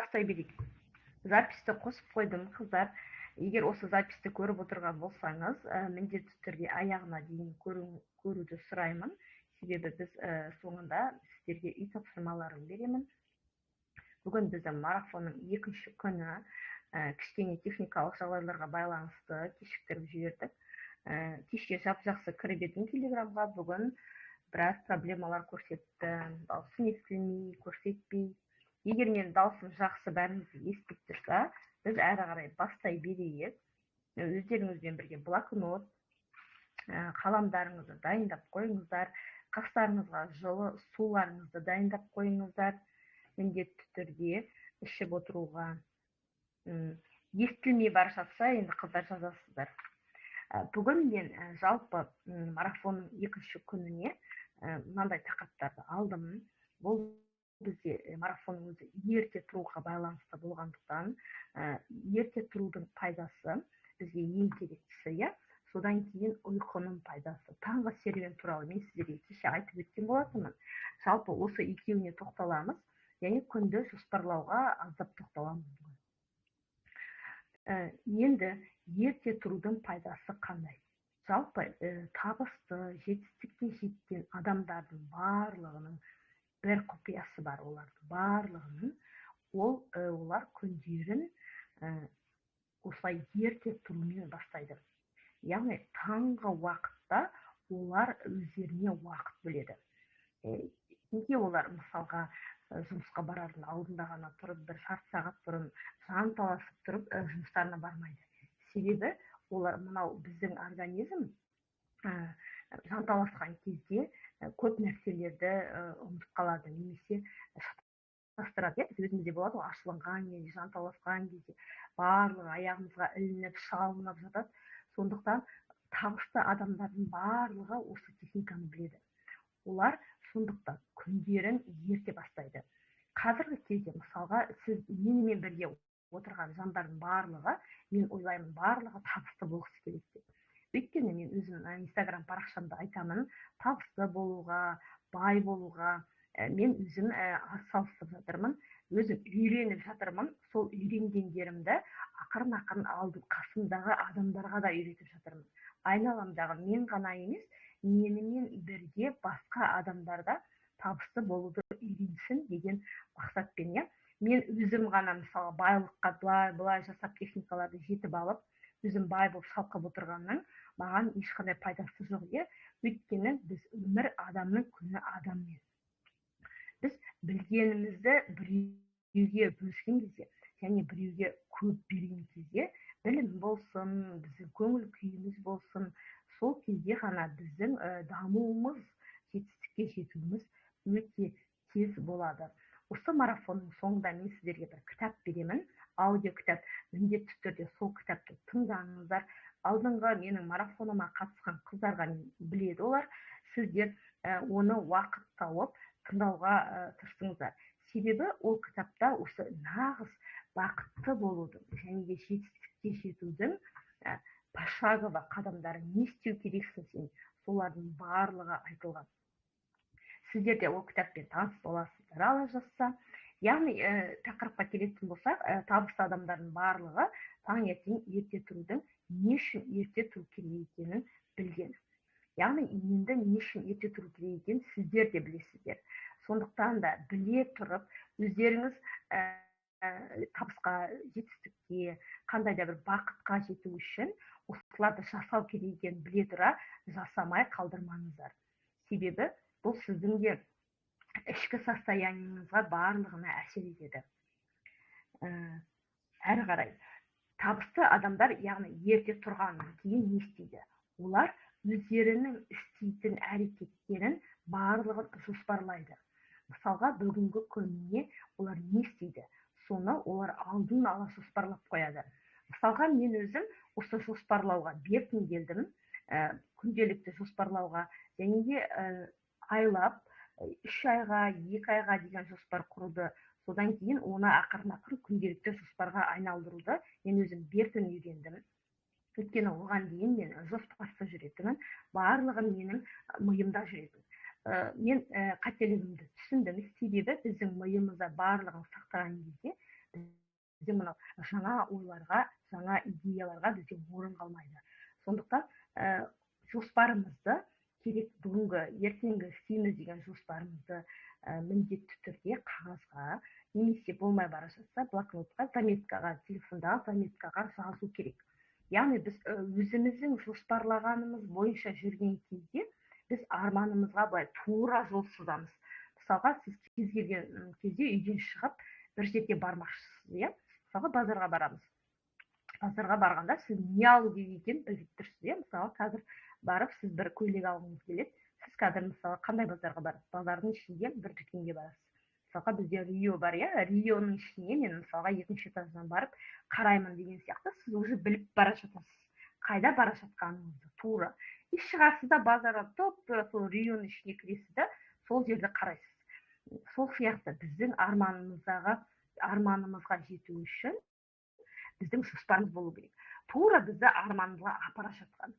Бастай берейік. Записьті қосып қойдым, қыздар. Егер осы записьті көріп отырған болсаңыз, міндетті түрде аяғына дейін көруді сұраймын. Себебі біз соңында сіздерге үй тапсырмаларын беремін. Бүгін біздің марафонның екінші күні, кішкене техникалық жағдайларға байланысты кешіктіріп жібердік. Кеше жап-жақсы кіріп едім Телеграмға, бүгін біраз проблемалар көрсетті. Дауысым естілмей, көрсетпей. Егер менің дауысым жақсы бәріңізге естіліп тұрса, біз әрі қарай бастай берейік. Өздеріңізбен бірге блокнот, қаламдарыңызды дайындап қойыңыздар, қастарыңызға жылы суларыңызды дайындап қойыңыздар, міндетті түрде ішіп отыруға. Естілмей бара жатса, енді қыздар жазасыздар. Бүгін мен жалпы марафонның екінші күніне мынандай тақырыптарды алдым. Бұл бізде марафонның өзі ерте тұруға байланысты болғандықтан, ерте тұрудың пайдасы бізге ең керектісі, иә. Содан кейін ұйқының пайдасы, таңғы серуен туралы мен сіздерге кеше айтып өткен болатынмын. Жалпы осы екеуіне тоқталамыз және күнді жоспарлауға аздап тоқталамыз бүгін. Енді ерте тұрудың пайдасы қандай? Жалпы табысты, жетістікке жеткен адамдардың барлығының бір құпиясы бар, олардың барлығының. Ол олар күндерін осылай ерте тұрумен бастайды. Яғни таңғы уақытта олар өздеріне уақыт бөледі. Неге олар мысалға жұмысқа барардың алдында ғана тұрып, бір жарты сағат бұрын жанталасып тұрып жұмыстарына бармайды? Себебі олар мынау біздің организм жанталасқан кезде көп нәрселерді ұмытып қалады немесе шатастырады. Біз өзімізде болады ғой, ашуланған кезде, жанталасқан кезде барлығы аяғымызға ілініп, шалынып жатады. Сондықтан табысты адамдардың барлығы осы техниканы біледі. Олар сондықтан күндерін ерте бастайды. Қазіргі кезде мысалға сіз менімен бірге отырған жандардың барлығы, мен ойлаймын, барлығы табысты болғысы келеді деп. Өйткені мен өзім Инстаграм парақшамда айтамын, табысты болуға, бай болуға мен өзім атсалысып жатырмын, өзім үйреніп жатырмын. Сол үйренгендерімді ақырын-ақырын алдым, қасымдағы адамдарға да үйретіп жатырмын. Айналамдағы мен ғана емес, менімен бірге басқа адамдар да табысты болуды үйренсін деген мақсатпен, иә. Мен өзім ғана мысалы байлыққа былай-былай жасап техникаларды жетіп алып, өзім бай болып шалқып отырғанның маған ешқандай пайдасы жоқ, иә. Өйткені біз өмір адамның күні адаммен. Біз білгенімізді біреуге бөліскен кезде және біреуге көп берген кезде, білім болсын, біздің көңіл күйіміз болсын, сол кезде ғана біздің дамуымыз, жетістікке жетуіміз өте тез болады. Осы марафонның соңында мен сіздерге бір кітап беремін, аудио кітап. Міндетті түрде сол кітапты тыңдаңыздар. Алдыңғы менің марафоныма қатысқан қыздарға біледі олар, сіздер оны уақыт тауып тыңдауға тырысыңыздар. Себебі ол кітапта осы нағыз бақытты болудың және де жетістікке жетудің пошагово қадамдары, не істеу керексің сен, солардың барлығы айтылған. Сіздер де ол кітаппен таныс боласыздар ала жазса. Яғни тақырыпқа келетін болсақ, табысты адамдардың барлығы таңертең ерте тұрудың не үшін ерте тұру керек екенін білген. Яғни енді не үшін ерте тұру керек екенін сіздер де білесіздер. Сондықтан да біле тұрып өздеріңіз табысқа, жетістікке, қандай да бір бақытқа жету үшін осыларды жасау керек екенін біле тұра жасамай қалдырмаңыздар. Себебі бұл сіздің де ішкі состояниеңізға барлығына әсер етеді. Әрі қарай табысты адамдар, яғни ерте тұрғаннан кейін не істейді? Олар өздерінің істейтін әрекеттерін барлығын жоспарлайды. Мысалға, бүгінгі күніне олар не істейді? Соны олар алдын ала жоспарлап қояды. Мысалға, мен өзім осы жоспарлауға бертін келдім, күнделікті жоспарлауға және де айлап, 3 айға, 2 айға деген жоспар құруды, содан кейін оны ақырын-ақырын күнделікті жоспарға айналдыруды мен өзім бертін үйрендім. Өйткені оған дейін мен жоспарсыз жүретінмін, барлығы менің миымда жүретін. Мен қателігімді түсіндім, себебі біздің миымызда барлығын сақтаған кезде Бізде мынау жаңа ойларға, жаңа идеяларға бізде орын қалмайды. Сондықтан жоспарымызды керек, бүгінгі, ертеңгі істейміз деген жоспарымызды міндетті түрде қағазға немесе болмай бара жатса блокнотқа, заметкаға, телефондағы заметкаға жазу керек. Яғни біз өзіміздің жоспарлағанымыз бойынша жүрген кезде біз арманымызға былай тура жол сызамыз. Мысалға, сіз кез келген кезде үйден шығып бір жерге бармақшысыз, иә? Мысалға, базарға барамыз. Базарға барғанда сіз не алу керек екенін біліп тұрсыз, иә? Мысалға, қазір барып сіз бір көйлек алғыңыз келеді. Сіз қазір мысалы қандай базарға барасыз? Базардың ішінде бір дүкенге барасыз. Мысалға, бізде Рио бар, иә? Рионың ішіне мен мысалға екінші этаждан барып қараймын деген сияқты, сіз уже біліп бара жатасыз қайда бара жатқаныңызды тура. И шығасыз да базарға, туп-тура сол Рионың ішіне кіресіз да, сол жерде қарайсыз. Сол сияқты біздің арманымызға жету үшін біздің жоспарымыз болу керек. Тура бізді арманымызға апара жатқан.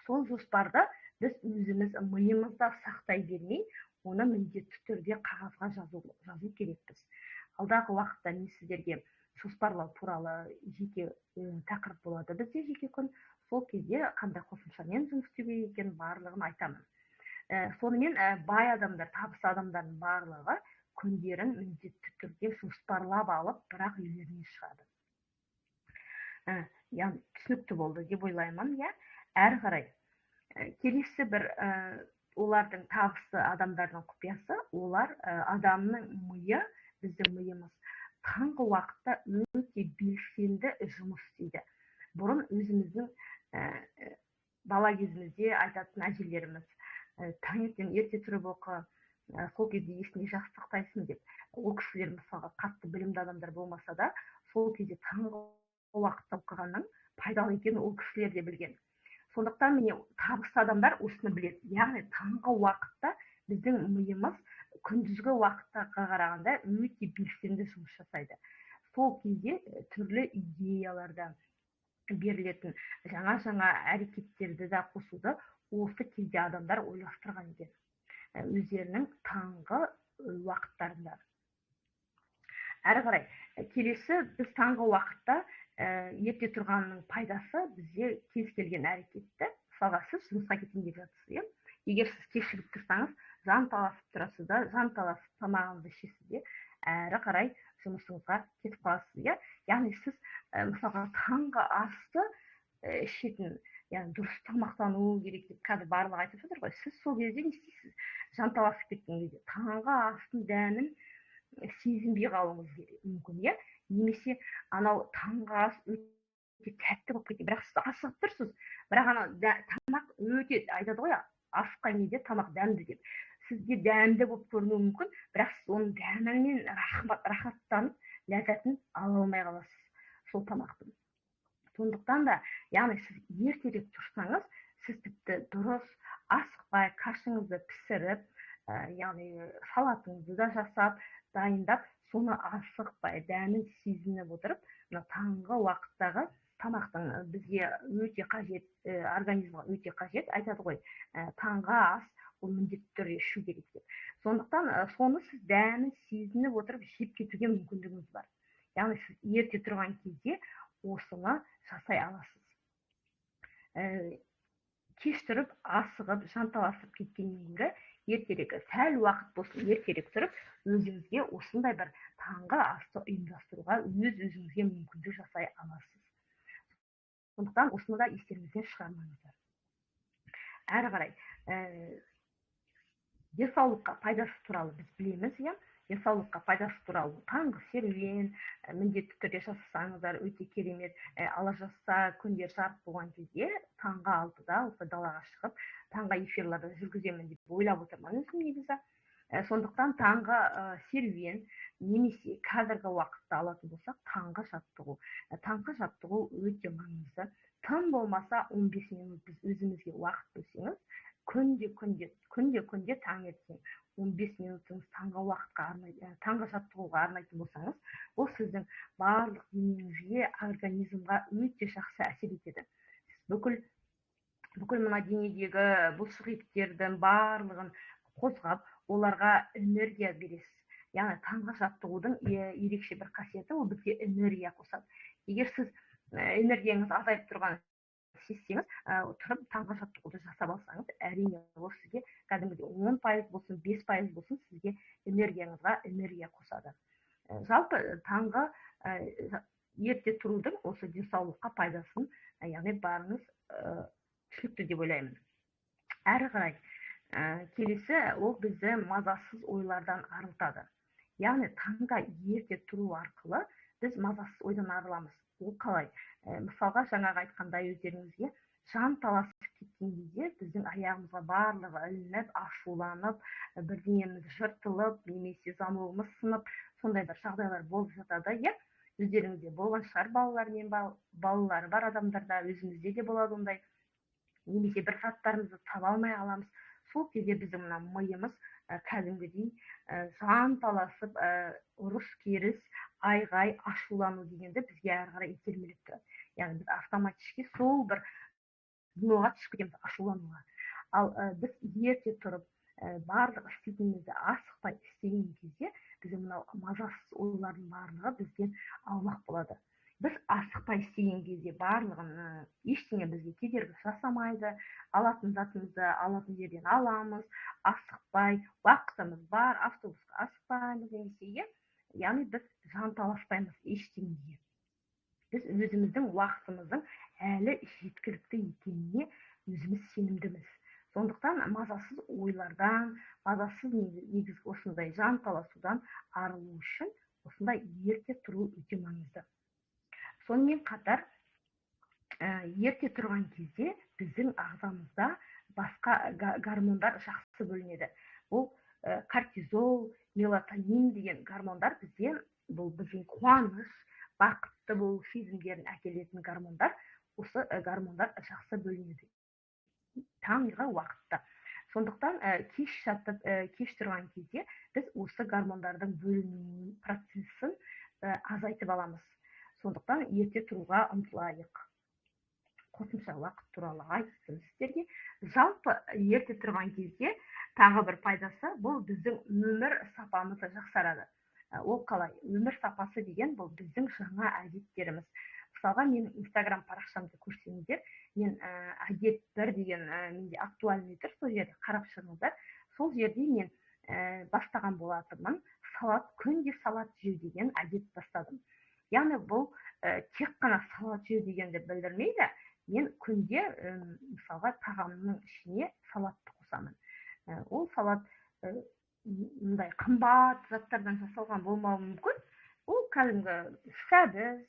Сол жоспарды біз өзіміз миымызда сақтай бермей, оны міндетті түрде қағазға жазу керекпіз. Алдағы уақытта мен сіздерге жоспарлау туралы жеке тақырып болады бізде, жеке күн. Сол кезде қандай қосымшамен жұмыс істеу керек екенін барлығын айтамын. Сонымен бай адамдар, табысты адамдардың барлығы күндерін міндетті түрде жоспарлап алып, бірақ үйлеріне шығады. Яғни түсінікті болды деп ойлаймын, иә? Әрі қарай келесі бір олардың табысты адамдардың құпиясы, олар адамның миы, біздің миымыз таңғы уақытта өте белсенді жұмыс істейді. Бұрын өзіміздің бала кезімізде айтатын әжелеріміз, таңертең ерте тұрып оқы, сол кезде есіңе жақсы сақтайсың деп. Ол кісілер мысалға қатты білімді адамдар болмаса да, сол кезде таңғы уақытта оқығанның пайдалы екенін ол кісілер де білген. Сондықтан міне табысты адамдар осыны біледі. Яғни таңғы уақытта біздің миымыз күндізгі уақытқа қарағанда өте белсенді жұмыс жасайды. Сол кезде түрлі идеяларда берілетін жаңа-жаңа әрекеттерді де қосуды осы кезде адамдар ойластырған екен өздерінің таңғы уақыттарында. Әрі қарай келесі біз таңғы уақытта ерте тұрғанның пайдасы бізде кез келген әрекетті, мысалға сіз жұмысқа кетейін деп жатырсыз, иә? Егер сіз кешігіп тұрсаңыз, жанталасып тұрасыз да, жанталасып тамағыңызды ішесіз де, әрі қарай жұмысыңызға кетіп қаласыз, иә? Яғни сіз мысалға таңғы асты ішетін, яғни дұрыс тамақтану керек деп қазір барлығы айтып жатыр ғой. Сіз сол кезде не істейсіз? Жанталасып кеткен кезде таңғы астың дәмін сезінбей қалуыңыз мүмкін, иә? Немесе анау таңғы ас өте тәтті болып кеткен, бірақ сіз асығып тұрсыз, бірақ анау тамақ өте, айтады ғой, асыққан кезде тамақ дәмді деп. Сізге дәмді болып көрінуі мүмкін, бірақ сіз оның дәмімен рахаттанып, ләззатын ала алмай қаласыз сол тамақтың. Сондықтан да, яғни сіз ертерек тұрсаңыз, сіз тіпті дұрыс асықпай кашыңызды пісіріп, яғни салатыңызды да жасап, дайындап, соны асықпай дәмін сезініп отырып, мына таңғы уақыттағы тамақтың бізге өте қажет, организмға өте қажет, айтады ғой, таңғы ас ол міндетті түрде ішу керек деп. Сондықтан соны сіз дәмін сезініп отырып жеп кетуге мүмкіндігіңіз бар. Яғни сіз ерте тұрған кезде осыны жасай аласыз. Кеш тұрып, асығып, жанталасып кеткеннен гөрі ертерек, сәл уақыт болсын ертерек тұрып, өзіңізге осындай бір таңғы асты ұйымдастыруға өз-өзіңізге мүмкіндік жасай аласыз. Сондықтан осыны да естеріңізден шығармаңыздар. Әрі қарай, денсаулыққа пайдасы туралы біз білеміз, иә? Денсаулыққа пайдасы туралы таңғы серуен міндетті түрде жасасаңыздар өте керемет. Ала жазса күндер жарық болған кезде таңғы 6-да осы далаға шығып таңғы эфирлерді жүргіземін деп ойлап отырмын өзім негізі. Сондықтан таңғы серуен немесе қазіргі уақытта алатын болсақ таңғы жаттығу. Таңғы жаттығу өте маңызды. Тым болмаса 15 минут біз өзімізге уақыт бөлсеңіз, күнде таңертең 15 минутыңыз таңғы уақытқа таңғы жаттығуға арнайтын болсаңыз, ол сіздің барлық денеңізге, организмға өте жақсы әсер етеді. Сіз бүкіл мына денедегі бұлшық еттердің барлығын қозғап, оларға энергия бересіз. Яғни таңғы жаттығудың ерекше бір қасиеті, ол бізге энергия қосады. Егер сіз энергияңыз азайып тұрғанын сезсеңіз, тұрып таңғы жаттығуды жасап алсаңыз, әрине ол сізге кәдімгідей 10% болсын, 5% болсын, сізге энергияңызға энергия қосады. Жалпы таңғы ерте тұрудың осы денсаулыққа пайдасын, яғни барыңыз түсінікті деп ойлаймын. Әрі қарай келесі, ол бізді мазасыз ойлардан арылтады. Яғни таңда ерте тұру арқылы біз мазасыз ойдан арыламыз. Ол қалай? Мысалға, жаңағы айтқандай, өздеріңізге жан таласып кеткен кезде біздің аяғымызға барлығы ілініп, ашуланып, бірдеңеміз жыртылып немесе замогымыз сынып, сондай бір жағдайлар болып жатады, иә. Өздеріңізде болған шығар, балалармен, балалары бар адамдарда, өзімізде де болады ондай. Немесе бір заттарымызды таба алмай қаламыз. Сол кезде біздің мына миымыз кәдімгідей жан таласып, ұрыс керіс, айғай, ашулану дегенді бізге әрі қарай итермелеп тұрады. Яғни біз автоматически сол бір дноға түсіп кетеміз, ашулануға. Ал біз ерте тұрып, барлық істейтінімізді асықпай істеген кезде біздің мынау мазасыз ойлардың барлығы бізден аулақ болады. Біз асықпай істеген кезде барлығын, ештеңе бізге кедергі жасамайды, алатын затымызды алатын жерден аламыз, асықпай, уақытымыз бар, автобусқа асықпаймыз немесе, иә, яғни біз жанталаспаймыз ештеңеге. Біз өзіміздің уақытымыздың әлі жеткілікті екеніне өзіміз сенімдіміз. Сондықтан мазасыз ойлардан, мазасыз негізгі осындай жанталасудан арылу үшін осындай ерте тұру өте маңызды. Сонымен қатар, ерте тұрған кезде біздің ағзамызда басқа гормондар жақсы бөлінеді. Бұл кортизол, мелатонин деген гормондар бізде, бұл біздің қуаныш, бақытты болу сезімдерін әкелетін гормондар. Осы гормондар жақсы бөлінеді таңғы уақытта. Сондықтан кеш жатып, кеш тұрған кезде біз осы гормондардың бөліну процесін азайтып аламыз. Сондықтан ерте тұруға ұмтылайық. Қосымша уақыт туралы айттым сіздерге. Жалпы ерте тұрған кезде тағы бір пайдасы, бұл біздің өмір сапамыз жақсарады. Ол қалай? Өмір сапасы деген бұл біздің жаңа әдеттеріміз. Мысалға, менің Инстаграм парақшамды көрсеңіздер, мен әдет бір деген менде актуальный тұр, сол жерде қарап шығыңыздар. Сол жерде мен бастаған болатынмын. Салат, күнде салат жеу деген әдет бастадым. Яғни бұл тек қана салат жеу дегенді білдірмейді. Мен күнде мысалға тағамның ішіне салатты қосамын. Ол салат мындай қымбат заттардан жасалған болмауы мүмкін. Ол кәдімгі сәбіз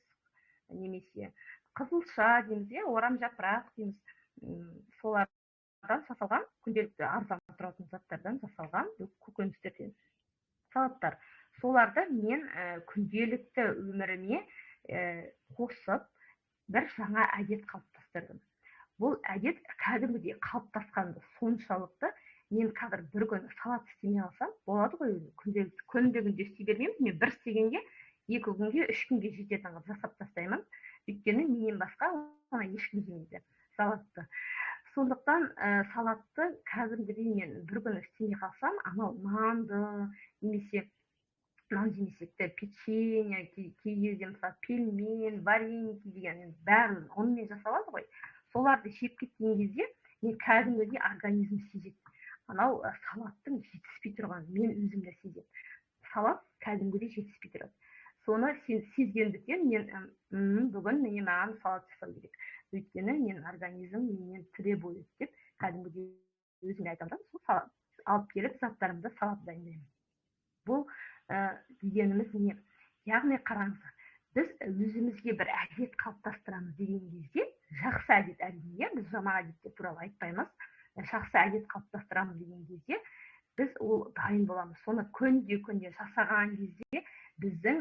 немесе қызылша дейміз, иә, орам жапырақ дейміз, солардан жасалған, күнделікті арзан тұратын заттардан жасалған көкөністерден салаттар. Соларды мен күнделікті өміріме қосып, бір жаңа әдет қалыптастырдым. Бұл әдет кәдімгідей қалыптасқанды соншалықты, мен қазір бір күн салат істемей қалсам болады ғой, күнделікті күнде күнде істей бермеймін. Мен бір істегенге 2 күнге, 3 күнге жететін қылып жасап тастаймын. Өйткені менен басқа оны ешкім жемейді салатты. Сондықтан салатты кәдімгідей мен бір күн істемей қалсам, анау нанды немесе нан жемесек те печенье, кей кезде мысалы пельмен, вареники деген бәрін ұнмен жасалады ғой. Соларды жеп кеткен кезде мен кәдімгідей организм сезеді. Анау салаттың жетіспей тұрғанын мен өзім де сеземін. Салат кәдімгідей жетіспей тұрады. Соны сезгендіктен мен бүгін міне маған салат жасау керек. Өйткені менің организм менен требует деп кәдімгідей өзіме айтамын да, сол салат алып келіп заттарымды салат дайындаймын. Бұл дегеніміз не? Яғни қараңыздар, біз өзімізге бір әдет қалыптастырамыз деген кезде, жақсы әдет әрине, біз жаман әдеттер туралы айтпаймыз, жақсы әдет қалыптастырамыз деген кезде біз ол дайын боламыз. Соны күнде-күнде жасаған кезде біздің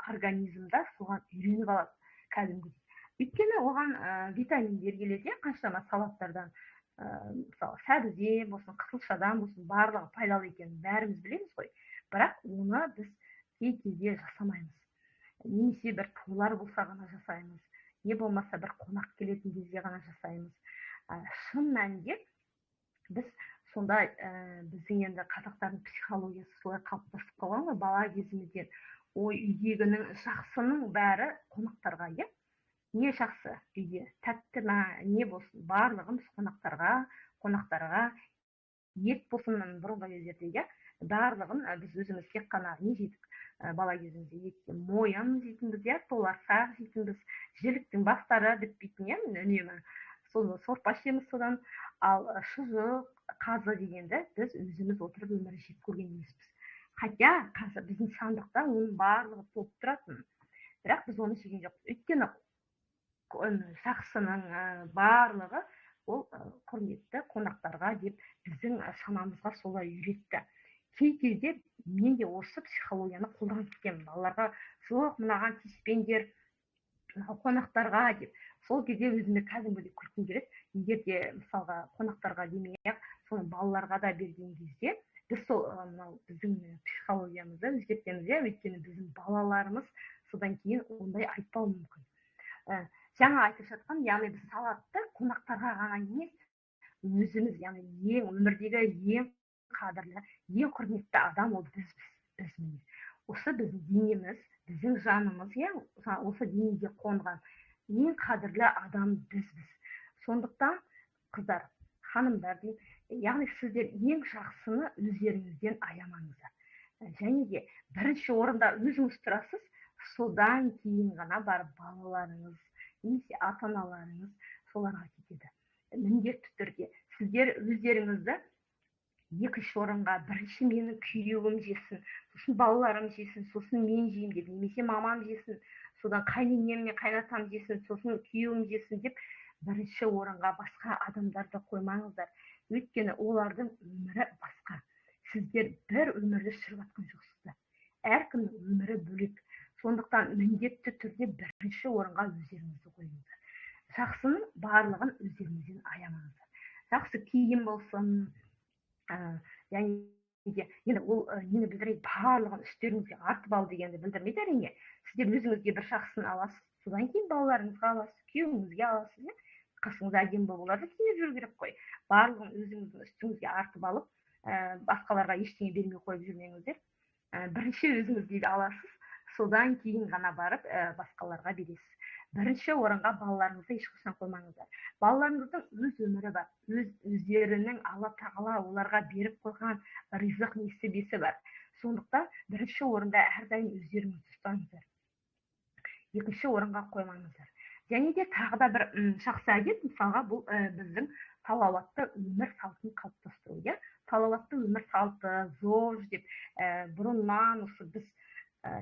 организмда соған үйреніп алады кәдімгідей. Өйткені оған витаминдер келеді, қаншама салаттардан, мысалы сәбізден болсын, қызылшадан болсын, барлығы пайдалы екенін бәріміз білеміз ғой. Бірақ оны біз кей кезде жасамаймыз. Немесе бір тойлар болса ғана жасаймыз, не болмаса бір қонақ келетін кезде ғана жасаймыз. Шын мәнінде біз Сонда біздің енді қазақтардың психологиясы солай қалыптасып қалған ғой бала кезімізден. Ой, үйдегінің жақсының бәрі қонақтарға, иә? Не жақсы үйде, тәтті ма, не болсын, барлығын біз қонақтарға, ет болсын бұрынғы кездерде, иә, барлығын біз өзіміз тек қана не жедік бала кезімізде, етте мойын жейтінбіз, иә, толарсақ жейтінбіз, жіліктің бастары бітпейтін, иә, үнемі соны сорпа ішеміз содан. Ал шұжық, қазы дегенді біз өзіміз отырып өмірі жеп көрген емеспіз. Хотя қазір біздің сандықта оның барлығы толып тұратын, бірақ біз оны жеген жоқпыз. Өйткені жақсының барлығы ол құрметті қонақтарға деп біздің санамызға солай үйретті. Кей кезде мен де осы психологияны қолданып кетемін балаларға: жоқ, мынаған тиіспеңдер, мынау қонақтарға деп. Сол кезде өзіме кәдімгідей күлкім келеді. Егер де мысалға қонақтарға демей ақ, соны балаларға да берген кезде біз сол мынау біздің психологиямызды өзгертеміз, иә, өйткені біздің балаларымыз содан кейін ондай айтпауы мүмкін. Жаңа айтып жатқан, яғни біз салатты қонақтарға ғана емес, өзіміз, яғни ең өмірдегі ең қадірлі, ең құрметті адам ол бізбіз. Біз міне осы біздің денеміз, біздің жанымыз, иә, осы денеге қонған ең қадірлі адам бізбіз. Сондықтан қыздар, ханымдар деймін, яғни сіздер ең жақсыны өздеріңізден аямаңыздар. Және де бірінші орында өзіңіз тұрасыз, содан кейін ғана барып балаларыңыз немесе ата аналарыңыз соларға кетеді. Міндетті түрде сіздер өздеріңізді екінші орынға, бірінші менің күйеуім жесін, сосын балаларым жесін, сосын мен жеймін деп, немесе мамам жесін, содан қайненем мен қайнатам жесін, сосын күйеуім жесін деп бірінші орынға басқа адамдарды қоймаңыздар. Өйткені олардың өмірі басқа. Сіздер бір өмірді сүріп жатқан жоқсыздар. Әркімнің өмірі бөлек. Сондықтан міндетті түрде бірінші орынға өздеріңізді қойыңыздар. Жақсының барлығын өздеріңізден аямаңыздар. Жақсы киім болсын, яғни де енді ол нені білдіреді, барлығын үстеріңізге артып ал дегенді білдірмейді әрине. Сіздер өзіңізге бір жақсысын аласыз, содан кейін балаларыңызға аласыз, күйеуіңізге аласыз, иә. Қасыңызда әдемі болып оларды киініп жүру керек қой. Барлығын өзіңіздің үстіңізге артып алып, басқаларға ештеңе бермей қойып жүрмеңіздер. Бірінші өзіңізге аласыз, содан кейін ғана барып басқаларға бересіз. Бірінші орынға балаларыңызды ешқашан қоймаңыздар. Балаларыңыздың өз өмірі бар, өз өздерінің Алла тағала оларға беріп қойған ризық несібесі бар. Сондықтан бірінші орында әрдайым өздеріңізді ұстаңыздар. Екінші орынға қоймаңыздар. Және де тағы да бір жақсы әдет, мысалға, бұл біздің салауатты өмір салтын қалыптастыру, иә. Салауатты өмір салты, ЗОЖ деп бұрыннан осы біз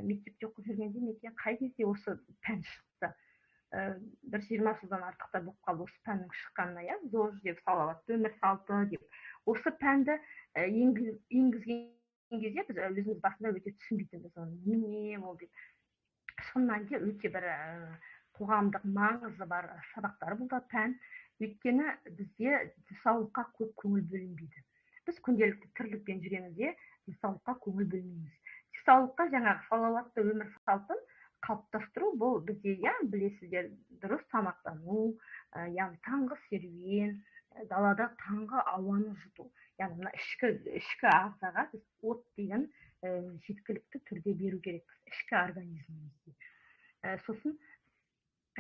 мектепте оқып жүргенде ме екен, қай кезде осы пән шықты? Бір 20 жылдан артық та болып қалды осы пәннің шыққанына, иә, ЗОЖ деп, салауатты өмір салты деп. Осы пәнді енгізген кезде біз өзіміз басында өте түсінбейтінбіз оны, немене ол деп. Шын мәнінде өте бір қоғамдық маңызы бар сабақтар бұл да пән. Өйткені бізде денсаулыққа көп көңіл бөлінбейді. Біз күнделікті тірлікпен жүреміз де, денсаулыққа көңіл бөлмейміз. Денсаулыққа жаңағы салауатты өмір салтын қалыптастыру бұл бізде, иә, білесіздер, дұрыс тамақтану, яғни таңғы серуен, далада таңғы ауаны жұту. Яғни мына ішкі ағзаға біз оттегін жеткілікті түрде беру керекпіз ішкі организмімізге. Сосын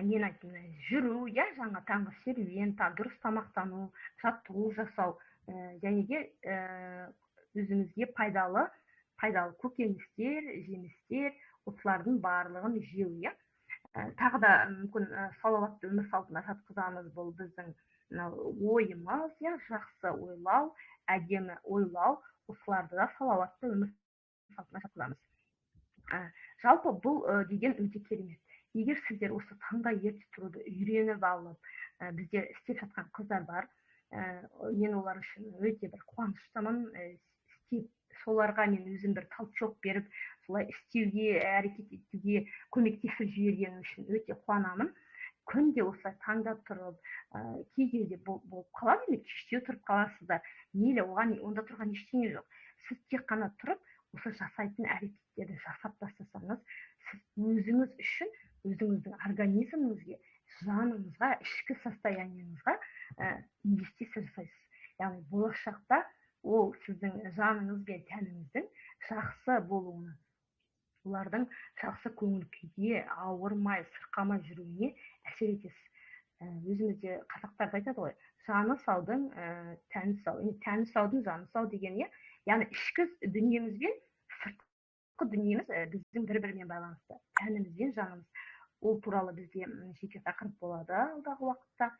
нені айттым, жүру, иә, жаңа таңғы серуен, дұрыс тамақтану, жаттығу жасау, және де өзімізге пайдалы көкөністер, жемістер, осылардың барлығын жеу, иә. Тағы да мүмкін салауатты өмір салтына жатқызамыз, бұл біздің ойымыз, иә, жақсы ойлау, әдемі ойлау, осыларды да салауатты өмір салтына жатқызамыз. Жалпы бұл деген өте керемет. Егер сіздер осы таңда ерте тұруды үйреніп алып, бізде істеп жатқан қыздар бар, мен олар үшін өте бір қуаныштымын, істеп, соларға мен өзім бір толчок беріп, солай істеуге, әрекет етуге көмектесіп жібергенім үшін өте қуанамын. Күнде осылай таңда тұрып, кей кезде болып қалады, емес, кеште тұрып қаласыздар. Мейлі, оған онда тұрған ештеңе жоқ. Сіз тек қана тұрып, осы жасайтын әрекеттерді жасап тастасаңыз, сіз өзіңіз үшін, өзіңіздің организміңізге, жаныңызға, ішкі состояниеңізға инвестиция жасайсыз. Яғни болашақта жаныңыз бен тәніңіздің жақсы болуына, олардың жақсы көңіл күйге, ауырмай, сырқамай жүруіне әсер етесіз. Өзімізде қазақтарда айтады ғой, жаны саудың тәні сау, тәні саудың жаны сау деген, иә. Яғни ішкі дүниеміз бен сыртқы дүниеміз біздің бір-бірімен байланысты, тәніміз бен жанымыз. Ол туралы бізде жеке тақырып болады алдағы уақытта.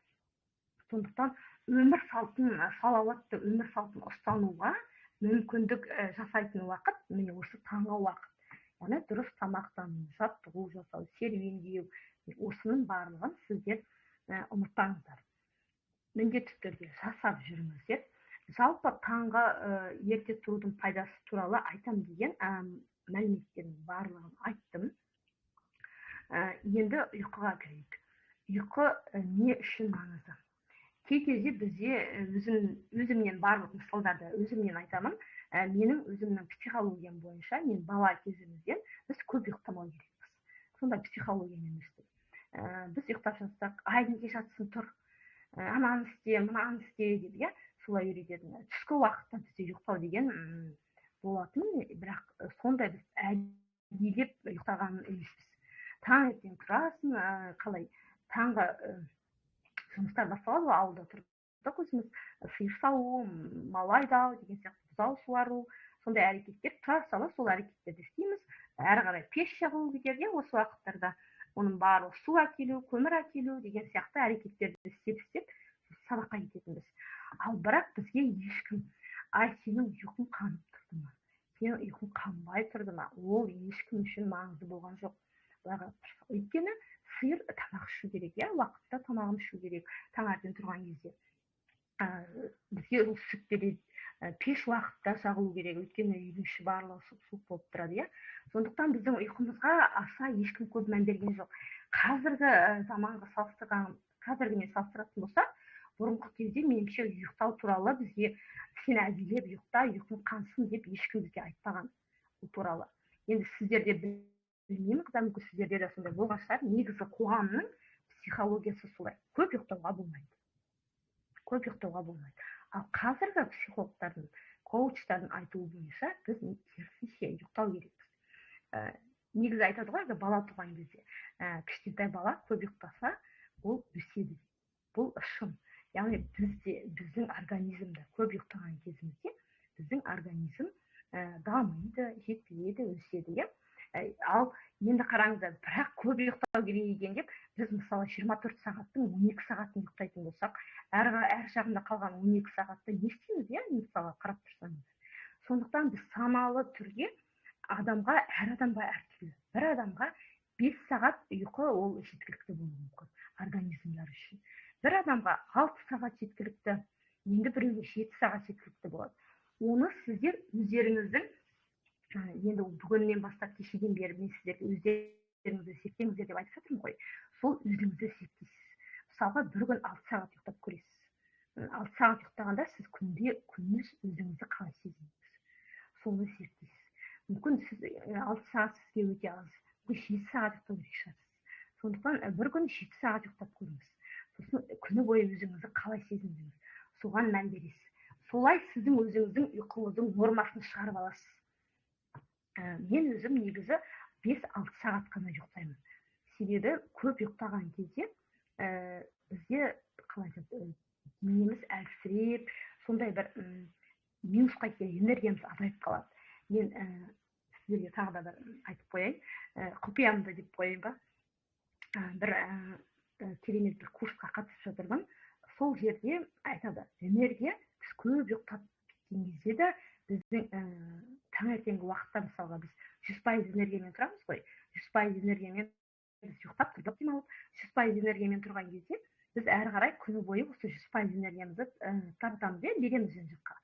Сондықтан өмір салтын, салауатты өмір салтын ұстануға мүмкіндік жасайтын уақыт міне осы таңғы уақыт. Яғни дұрыс тамақтану, жаттығу жасау, серуендеу, осының барлығын сіздер ұмытпаңыздар. Міндетті түрде жасап жүріңіздер. Жалпы таңғы ерте тұрудың пайдасы туралы айтам деген мәліметтердің барлығын айттым. Енді ұйқыға кірейік. Ұйқы не үшін маңызды? Кей кезде бізде өзімнен барлық мысалдарды өзімнен айтамын. Менің өзімнің психологиям бойынша мен бала кезімізден біз көп ұйықтамау керекпіз. Сондай психологиямен өстік. Біз ұйықтап жатсақ, ай неге жатсың, тұр, ананы істе, мынаны істе деп, иә, солай үйрететін. Түскі уақытта бізде ұйықтау деген болатын, бірақ сондай біз әдейілеп ұйықтаған емеспіз. Таңертең тұрасың, қалай таңғы жұмыстар басталады ғой, ауылда тұрдық өзіміз, сиыр сауу, мал айдау деген сияқты, бұзау суару, сондай әрекеттер, тұра сала сол әрекеттерді істейміз. Әрі қарай пеш жағу кетеді осы уақыттарда, оның барлығы су әкелу, көмір әкелу деген сияқты әрекеттерді істеп сабаққа кететінбіз. Ал бірақ бізге ешкім, ай сенің ұйқың қанып тұрды ма, сенің ұйқың қанбай тұрды ма, ол ешкім үшін маңызды болған жоқ. Өйткені сиыр тамақ ішу керек, иә, уақытта тамағын ішу керек, таңертең тұрған кезде. Бізге ол сүт береді, пеш уақытта жағылу керек, өйткені үйдің іші барлығы сұп-суық болып тұрады, иә. Сондықтан біздің ұйқымызға аса ешкім көп мән берген жоқ. Қазіргі заманға салыстырған, қазіргімен салыстыратын болсақ, бұрынғы кезде меніңше ұйықтау туралы бізге сен әдейілеп ұйықта, ұйқың қансын деп ешкім бізге айтпаған бұл туралы. Енді сіздерде білмеймін, қыздар, мүмкін сіздерде де сондай болған шығар. Негізі қоғамның психологиясы солай. Көп ұйықтауға болмайды. Көп ұйықтауға болмайды. Ал қазіргі психологтардың, коучтардың айтуы бойынша біз керісінше ұйықтау керекпіз. Негізі айтады ғой, бала туған кезде, кішкентай бала көп ұйықтаса, ол өседі. Бұл шын. Яғни біздің организмді көп ұйықтаған кезімізде біздің организм дамиды, жетіледі, өседі, иә. Ал енді қараңыздар, бірақ көп ұйықтау керек екен деп біз мысалы 24 сағаттың 12 сағатын ұйықтайтын болсақ, әр жағында қалған 12 сағатты не істейміз, иә, мысалы қарап тұрсаңыз. Сондықтан біз саналы түрде адамға, әр адамға әртүрлі. Бір адамға 5 сағат ұйқы ол жеткілікті болуы мүмкін организмдер үшін. Бір адамға 6 сағат жеткілікті, енді біреуге 7 сағат жеткілікті болады. Оны сіздер өздеріңіздің, енді бүгіннен бастап кешеден бері мен сіздерге өздеріңізді зерттеңіздер деп айтып жатырмын ғой, сол өзіңізді зерттейсіз. Мысалға бір күн 6 сағат ұйықтап көресіз. 6 сағат ұйықтағанда сіз күнде күндіз өзіңізді қалай сезінесіз, соны зерттейсіз. Мүмкін сіз 6 сағат сізге өте аз, мүмкін 7 сағат ұйықтау керек шығарсыз. Сондықтан бір күн 7 сағат ұйықтап көріңіз. Сосын күні бойы өзіңізді қалай сезіндіңіз, соған мән бересіз. Солай сіздің өзіңіздің ұйқыңыздың нормасын шығарып аласыз. Мен өзім негізі 5-6 сағат қана ұйықтаймын. Себебі көп ұйықтаған кезде бізде қалай айтады, денеміз әлсіреп, сондай бір минусқа кетеді, энергиямыз азайып қалады. Мен сіздерге тағы да бір айтып қояйын, құпиямды деп қояйын ба, бір керемет бір курсқа қатысып жатырмын. Сол жерде айтады, энергия біз көп ұйықтап кеткен кезде де біздің таңертеңгі уақытта мысалға біз 100% энергиямен тұрамыз ғой, 100% энергиямен біз ұйықтап тұрдық демалып, 100% энергиямен тұрған кезде біз әрі қарай күні бойы осы 100% энергиямызды таратамыз, иә, береміз жан жаққа.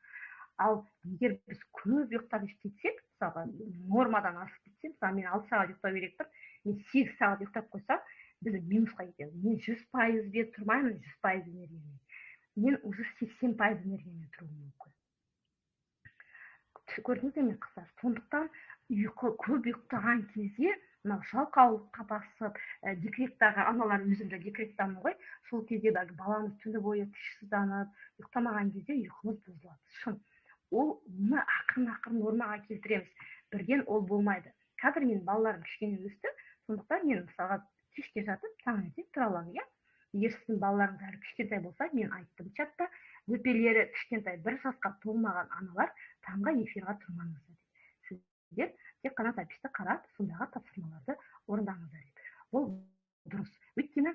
Ал егер біз көп ұйықтап кетсек, мысалға нормадан асып кетсем, мысалы мен 6 сағат ұйықтау керекпін, мен 8 сағат ұйықтап қойсам, біз минусқа кетеміз. Мен 100%-бен тұрмаймын, 100% энергиямен. Мен уже 80% энергиямен тұруым мүмкін. Көрдіңіздер ме, қыздар? Сондықтан ұйқы көп ұйықтаған кезде мынау жалқаулыққа басып, декреттағы аналар, өзім де декреттамын ғой, сол кезде баламыз түні бойы тынышсызданып ұйықтамаған кезде ұйқымыз бұзылады. Шын. Ол оны ақырын-ақырын нормаға келтіреміз. Бірден ол болмайды. Қазір менің балаларым кішкене өсті, сондықтан мен мысалға кешке жатып таңертең тұра аламын, иә. Егер сіздің балаларыңыз әлі кішкентай болса, мен айттым чатта, бөпелері кішкентай 1 жасқа толмаған аналар таңғы эфирға тұрмаңыздар деп. Сіздер тек қана записьті қарап, сондағы тапсырмаларды орындаңыздар деп. Бұл дұрыс. Өйткені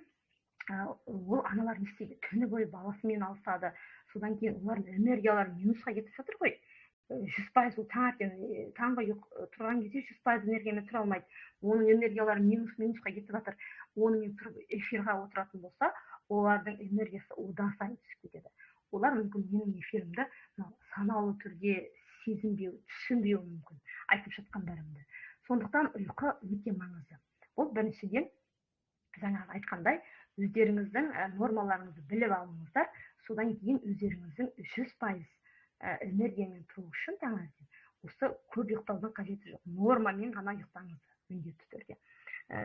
ол аналар не істейді? Түні бойы баласымен алысады. Содан кейін олардың энергиялары минусқа кетіп жатыр ғой. 100% ол таңертең таңғы тұрған кезде 100% энергиямен тұра алмайды. Оның энергиялары минусқа кетіп жатыр. Онымен тұрып эфирға отыратын болса, олардың энергиясы одан сайын түсіп кетеді. Олар мүмкін менің эфирімді саналы түрде сезінбеу, түсінбеуі мүмкін айтып жатқандарымды. Сондықтан ұйқы өте маңызды. Бұл біріншіден, жаңағы айтқандай, өздеріңіздің нормаларыңызды біліп алыңыздар, содан кейін өздеріңіздің 100% энергиямен тұру үшін таңертең осы көп ұйықтаудың қажеті жоқ. Нормамен ғана ұйықтаңыздар міндетті түрде.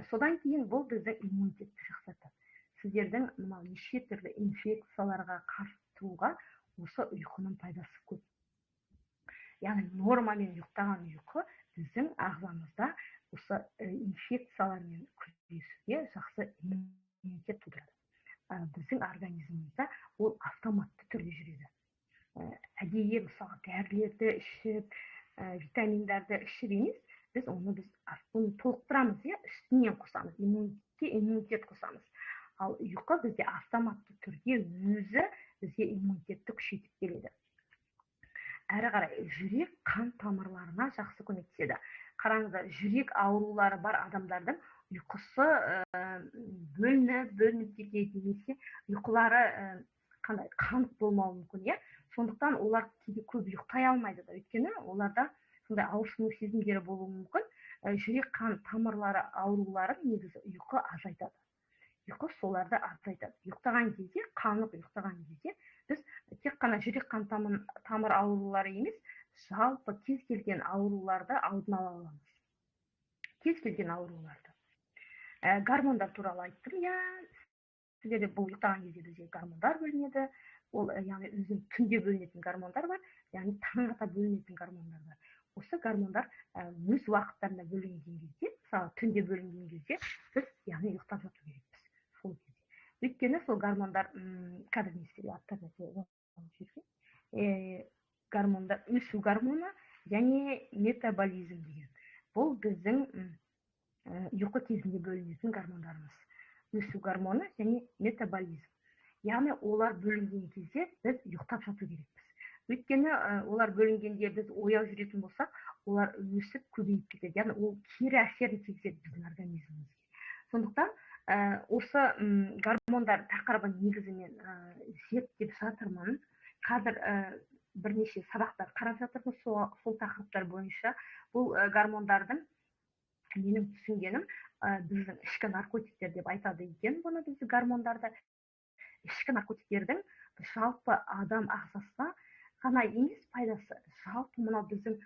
Содан кейін бұл біздің иммунитетті жақсартады. Сіздердің мынау неше түрлі инфекцияларға қарсы тұруға осы ұйқының пайдасы көп. Яғни нормамен ұйықтаған ұйқы біздің ағзамызда осы инфекциялармен күресуге жақсы иммунитет тудырады. Біздің организмімізде ол автоматты түрде жүреді. Әдейі мысалға дәрілерді ішіп, витаминдарды ішіп емес, біз оны толықтырамыз, иә, үстінен қосамыз, иммунитетке иммунитет қосамыз. Ал ұйқы бізде автоматты түрде өзі бізге иммунитетті күшейтіп келеді. Әрі қарай жүрек қан тамырларына жақсы көмектеседі. Қараңыздар, жүрек аурулары бар адамдардың ұйқысы бөлініп кетеді, немесе ұйқылары қандай қанық болмауы мүмкін, иә. Сондықтан олар кейде көп ұйықтай алмайды да, өйткені оларда сондай ауырсыну сезімдері болуы мүмкін. Жүрек қан тамырлары ауруларын негізі ұйқы азайтады. Ұйқы соларды азайтады. Ұйықтаған кезде, қанық ұйықтаған кезде біз тек қана жүрек қан тамыр аурулары емес, жалпы кез келген ауруларды алдын ала аламыз. Кез келген ауруларды. Гормондар туралы айттым, иә. Сіздерде бұл ұйықтаған кезде бізде гормондар бөлінеді. Ол, яғни өзінің түнде бөлінетін гормондар бар, яғни таң ата бөлінетін гормондар бар. Осы гормондар өз уақыттарында бөлінген кезде, мысалы түнде бөлінген кезде біз яғни ұйықтап жату керекпіз сол кезде. Өйткені сол гормондар, қазір мен сіздерге аттарын айтайын, гормондар, өсу гормоны және метаболизм деген. Бұл біздің ұйқы кезінде бөлінетін гормондарымыз. Өсу гормоны және метаболизм. Яғни олар бөлінген кезде біз ұйықтап жату керекпіз. Өйткені олар бөлінгенде біз ояу жүретін болсақ, олар өсіп көбейіп кетеді. Яғни ол кері әсерін тигізеді біздің организмімізге. Сондықтан осы гормондар тақырыбын негізінен зерттеп жатырмын. Қазір бірнеше сабақтар қарап жатырмын сол тақырыптар бойынша. Бұл гормондардың менің түсінгенім, біздің ішкі наркотиктер деп айтады екен бұны, біздің гормондарды. Ішкі наркотиктердің жалпы адам ағзасына ғана емес пайдасы, жалпы мынау біздің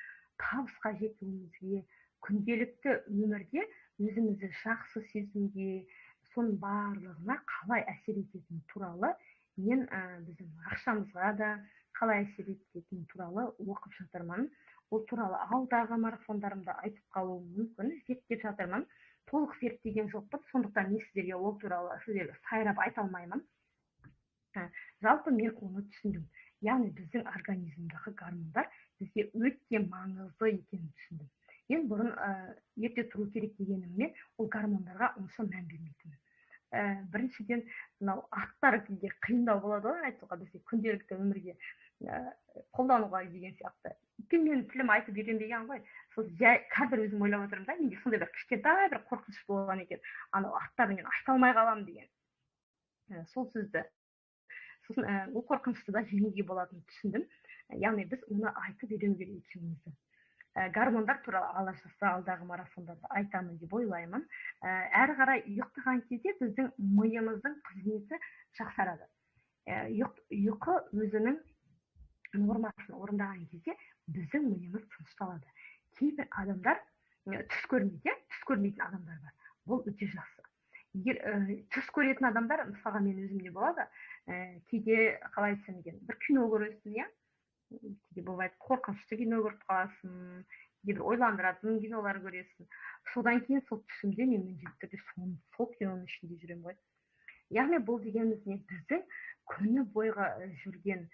табысқа жетуімізге, күнделікті өмірде өзімізді жақсы сезінуге, соның барлығына қалай әсер ететіні туралы мен біздің ақшамызға да қалай әсер ететіні туралы оқып жатырмын. Ол туралы алдағы марафондарымда айтып қалуым мүмкін, зерттеп жатырмын. Толық зерттеген жоқпын, сондықтан мен сіздерге ол туралы сіздерге сайрап айта алмаймын. Жалпы мен оны түсіндім. Яғни біздің организмдегі гормондар бізге өте маңызды екенін түсіндім. Мен бұрын ерте тұру керек дегеніммен ол гормондарға онша мән бермейтінмін. Біріншіден, мынау аттар кейде қиындау болады ғой айтуға, бізге күнделікті өмірге қолдануға деген сияқты. Өйткені менің тілім айтып үйренбеген ғой. Сол жай қазір өзім ойлап отырмын да, менде сондай бір кішкентай бір қорқыныш болған екен. Анау аттарды мен айта алмай қаламын деген. Сол сөзді. Сосын ол қорқынышты да жеңуге болатынын түсіндім. Яғни біз оны айтып үйрену керек екенімізді. Гормондар туралы алла жазса алдағы марафондарда айтамын деп ойлаймын. Әрі қарай ұйықтаған кезде біздің миымыздың қызметі жақсарады. Ұйқы өзінің нормасын орындаған кезде біздің миымыз тынышталады. Кейбір адамдар түс көрмейді, иә? Түс көрмейтін адамдар бар. Бұл өте жақсы. Егер түс көретін адамдар, мысалға мен өзімде болады, кейде қалай айтсам екен, бір кино көресің, иә? Кейде бывает, қорқынышты кино көріп қаласың, кейде бір ойландыратын кинолар көресің. Содан кейін сол түсімде мен міндетті түрде сол киноның ішінде жүремін ғой. Яғни бұл дегеніміз не? Біздің күні бойғы жүрген,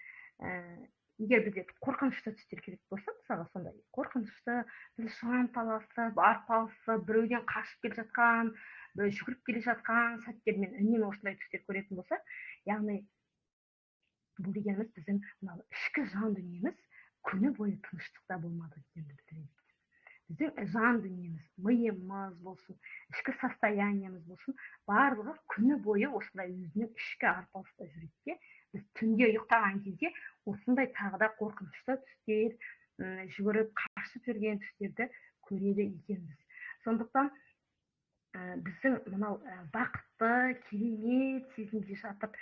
егер бізде қорқынышты түстер керек болса, мысалға, сондай қорқынышты, біз жанталасып, арпалысып, біреуден қашып келе жатқан, жүгіріп келе жатқан сәттермен үнемі осындай түстер көретін болса, яғни бұл дегеніміз біздің мынау ішкі жан дүниеміз күні бойы тыныштықта болмады дегенді білдіреді. Біздің жан дүниеміз, миымыз болсын, ішкі состояниеміз болсын, барлығы күні бойы осындай өзінің ішкі арпалыста жүреді де, біз түнде ұйықтаған кезде осындай тағы да қорқынышты түстер, жүгіріп қашып жүрген түстерді көреді екенбіз. Сондықтан біздің мынау бақытты, керемет сезімде жатып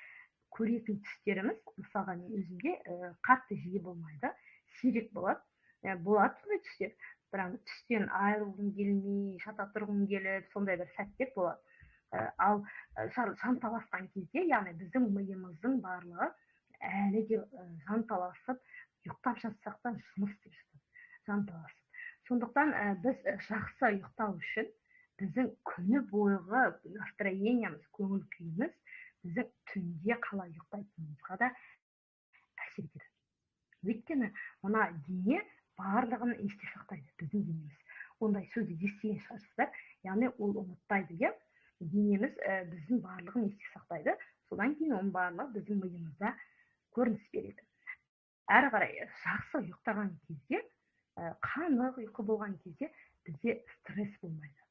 көретін түстеріміз, мысалға, мен өзімде қатты жиі болмайды, сирек болады. Болады сондай түстер, бірақ түстен айырылғым келмей, жата тұрғым келіп, сондай бір сәттер болады. Ал жанталасқан кезде, яғни біздің миымыздың барлығы әлі де жанталасып, ұйықтап жатсақ та жұмыс істеп жатады, жанталасып. Сондықтан біз жақсы ұйықтау үшін біздің күні бойғы настроениеміз, көңіл күйіміз біздің түнде қалай ұйықтайтынымызға да әсер етеді. Өйткені мына дене барлығын есте сақтайды, біздің денеміз. Ондай сөзді естіген шығарсыздар, яғни ол ұмытпайды, иә? Денеміз біздің барлығын есте сақтайды, содан кейін оның барлығы біздің миымызда көрініс береді. Әрі қарай жақсы ұйықтаған кезде, қанық ұйқы болған кезде бізде стресс болмайды.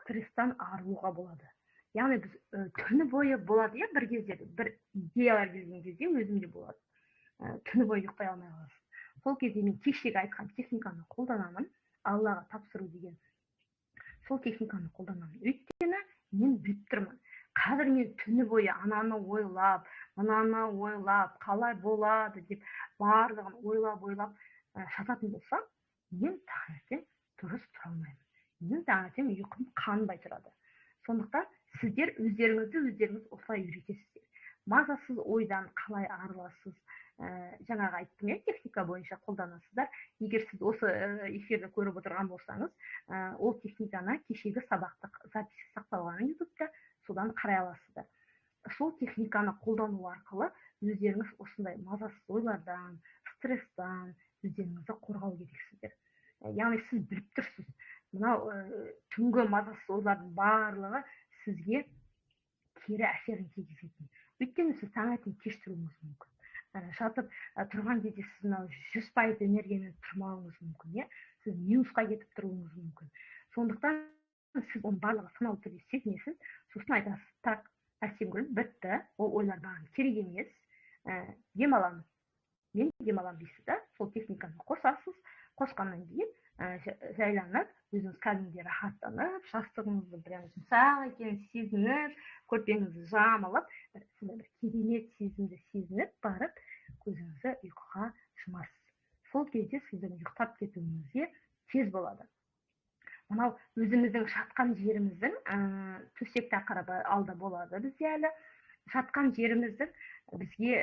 Стресстан арылуға болады. Яғни біз түні бойы болады, иә, бір кезде бір идеялар келген кезде өзімде болады. Түні бойы ұйықтай алмай қаласың. Сол кезде мен кешегі айтқан техниканы қолданамын, Аллаға тапсыру деген. Сол техниканы қолданамын. Өйткені мен біліп тұрмын. Қазір мен түні бойы ананы ойлап, мынаны ойлап, қалай болады деп барлығын ойлап-ойлап жататын болсам, мен таңертең дұрыс тұра алмаймын. Менің таңертең ұйқым қанбай тұрады. Сондықтан сіздер өздеріңізді өздеріңіз осылай үйретесіздер. Мазасыз ойдан қалай арыласыз? Жаңағы айттым, иә, техника бойынша қолданасыздар. Егер сіз осы эфирді көріп отырған болсаңыз, ол техниканы кешегі сабақтық запись сақталған ютубта, содан қарай аласыздар. Сол техниканы қолдану арқылы өздеріңіз осындай мазасыз ойлардан, стресстан өздеріңізді қорғау керексіздер. Яғни сіз біліп тұрсыз, мынау түнгі мазасыз ойлардың барлығы сізге кері әсерін тигізетін. Өйткені сіз таңертең кеш тұруыңыз мүмкін. Жатып тұрған кезде сіз мынау 100% энергиямен тұрмауыңыз мүмкін, иә? Сіз минусқа кетіп тұруыңыз мүмкін. Сондықтан сіз оның барлығын саналы түрде сезінесіз, сосын айтасыз: так, Әсемгүл, бітті, ол ойлар маған керек емес, демаламын, мен демаламын дейсіз да, сол техниканы қосасыз. Қосқаннан кейін жайланып, өзіңіз кәдімгідей рахаттанып, жастығыңызды прям жұмсақ екенін сезініп, көрпеңізді жамылып, бір сондай бір керемет сезімді сезініп барып, көзіңізді ұйқыға жұмасыз. Сол кезде сіздің ұйықтап кетуіңізге тез болады. Мынау өзіміздің жатқан жеріміздің, төсек тақырыбы алда болады бізде әлі. Жатқан жеріміздің бізге,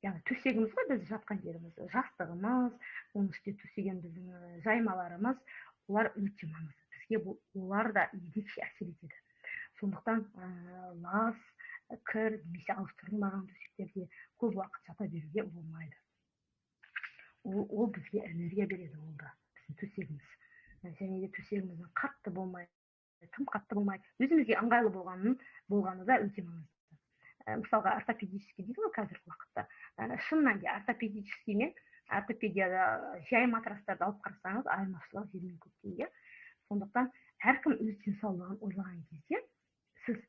яғни төсегіміз ғой, біз жатқан жеріміз, жастығымыз, оның үстіне төсеген біздің жаймаларымыз, олар өте маңызды. Бізге бұл, олар да ерекше әсер етеді. Сондықтан лас, кір немесе ауыстырылмаған төсектерде көп уақыт жата беруге болмайды. Ол бізге энергия береді, ол да біздің төсегіміз. Және де төсегіміздің қатты болмай, тым қатты болмай, өзімізге ыңғайлы болғаны да өте маңызды. Мысалға, ортопедический дейді ғой қазіргі уақытта. Шын мәнінде ортопедический мен ортопедияда жай матрастарды алып қарасаңыз, айырмашылығы жер мен көктей, иә. Сондықтан әркім өз денсаулығын ойлаған кезде, сіз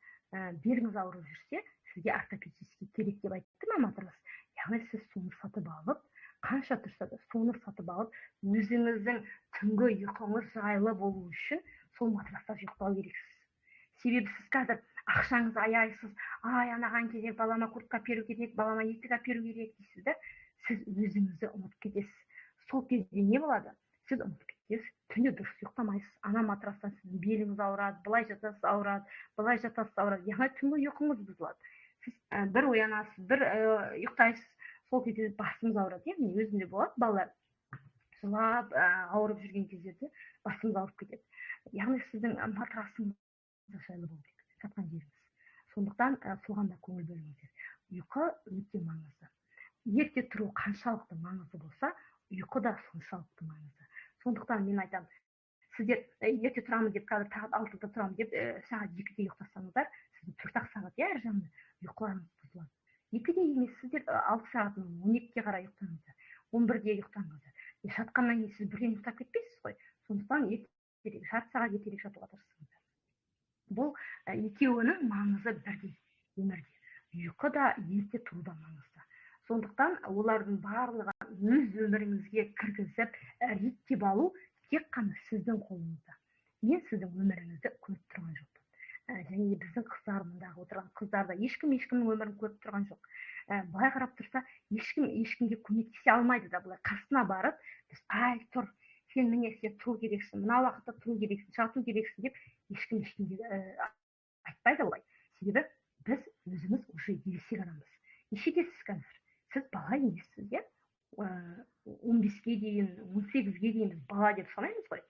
беліңіз ауырып жүрсе, сізге ортопедический керек деп айтты ма матрас? Яғни сіз соны сатып алып, қанша тұрса да соны сатып алып, өзіңіздің түнгі ұйқыңыз жайлы болу үшін сол матраста ұйықтау керексіз. Себебі сіз қазір ақшаңызды аяйсыз, ай, анаған керек, балама куртка әперу керек, балама етік әперу керек дейсіз да, сіз өзіңізді ұмытып кетесіз. Сол кезде не болады? Сіз ұмытып кетесіз, түнде дұрыс ұйықтамайсыз, ана матрастан сіздің беліңіз ауырады, былай жатасыз ауырады, былай жатасыз ауырады, яғни түнгі ұйқыңыз бұзылады. Сіз бір оянасыз, бір ұйықтайсыз, Сол кезде басымыз ауырады, иә. Мен өзімде болады, балалар жылап, ауырып жүрген кездерде басымыз ауырып кетеді. Яғни сіздің матрасыңыз жайлы болу керек, жатқан жеріңіз. Сондықтан соған да көңіл бөліңіздер. Ұйқы өте маңызды. Ерте тұру қаншалықты маңызды болса, ұйқы да соншалықты маңызды. Сондықтан мен айтамын, сіздер ерте тұрамын деп, қазір сағат 6-да тұрамын деп, сағат 2-де ұйықтасаңыздар, сіздің 4-ақ сағат, иә, әр жағында ұйқыларыңыз бұзылады. 2-де емес, сіздер 6 сағат, 12-ге қарай ұйықтаңыздар, 11-де ұйықтаңыздар. Жатқаннан кейін сіз бірден ұйықтап кетпейсіз ғой. Сондықтан ертерек, жарты сағат ертерек жатуға тырысыңыздар. Бұл екеуінің маңызы бірдей өмірде. Ұйқы да, ерте тұру да маңызды. Сондықтан олардың барлығын өз өміріңізге кіргізіп, реттеп алу тек қана сіздің қолыңызда. Мен сіздің өміріңізді көріп тұрған жоқпын. Және біздің қыздар, мұндағы отырған қыздар да ешкім ешкімнің өмірін көріп тұрған жоқ. Былай қарап тұрса, ешкім ешкімге көмектесе алмайды да. Былай қасына барып, біз: «Ай, тұр, сен, міне, сен тұру керексің, мына уақытта тұру керексің, жату керексің», – деп ешкім ешкімге айтпайды олай. Себебі біз өзіміз уже ересек адамбыз. Нешедесіз қазір? Сіз бала емессіз, иә. 15-ке дейін, 18-ге дейін біз бала деп санаймыз ғой.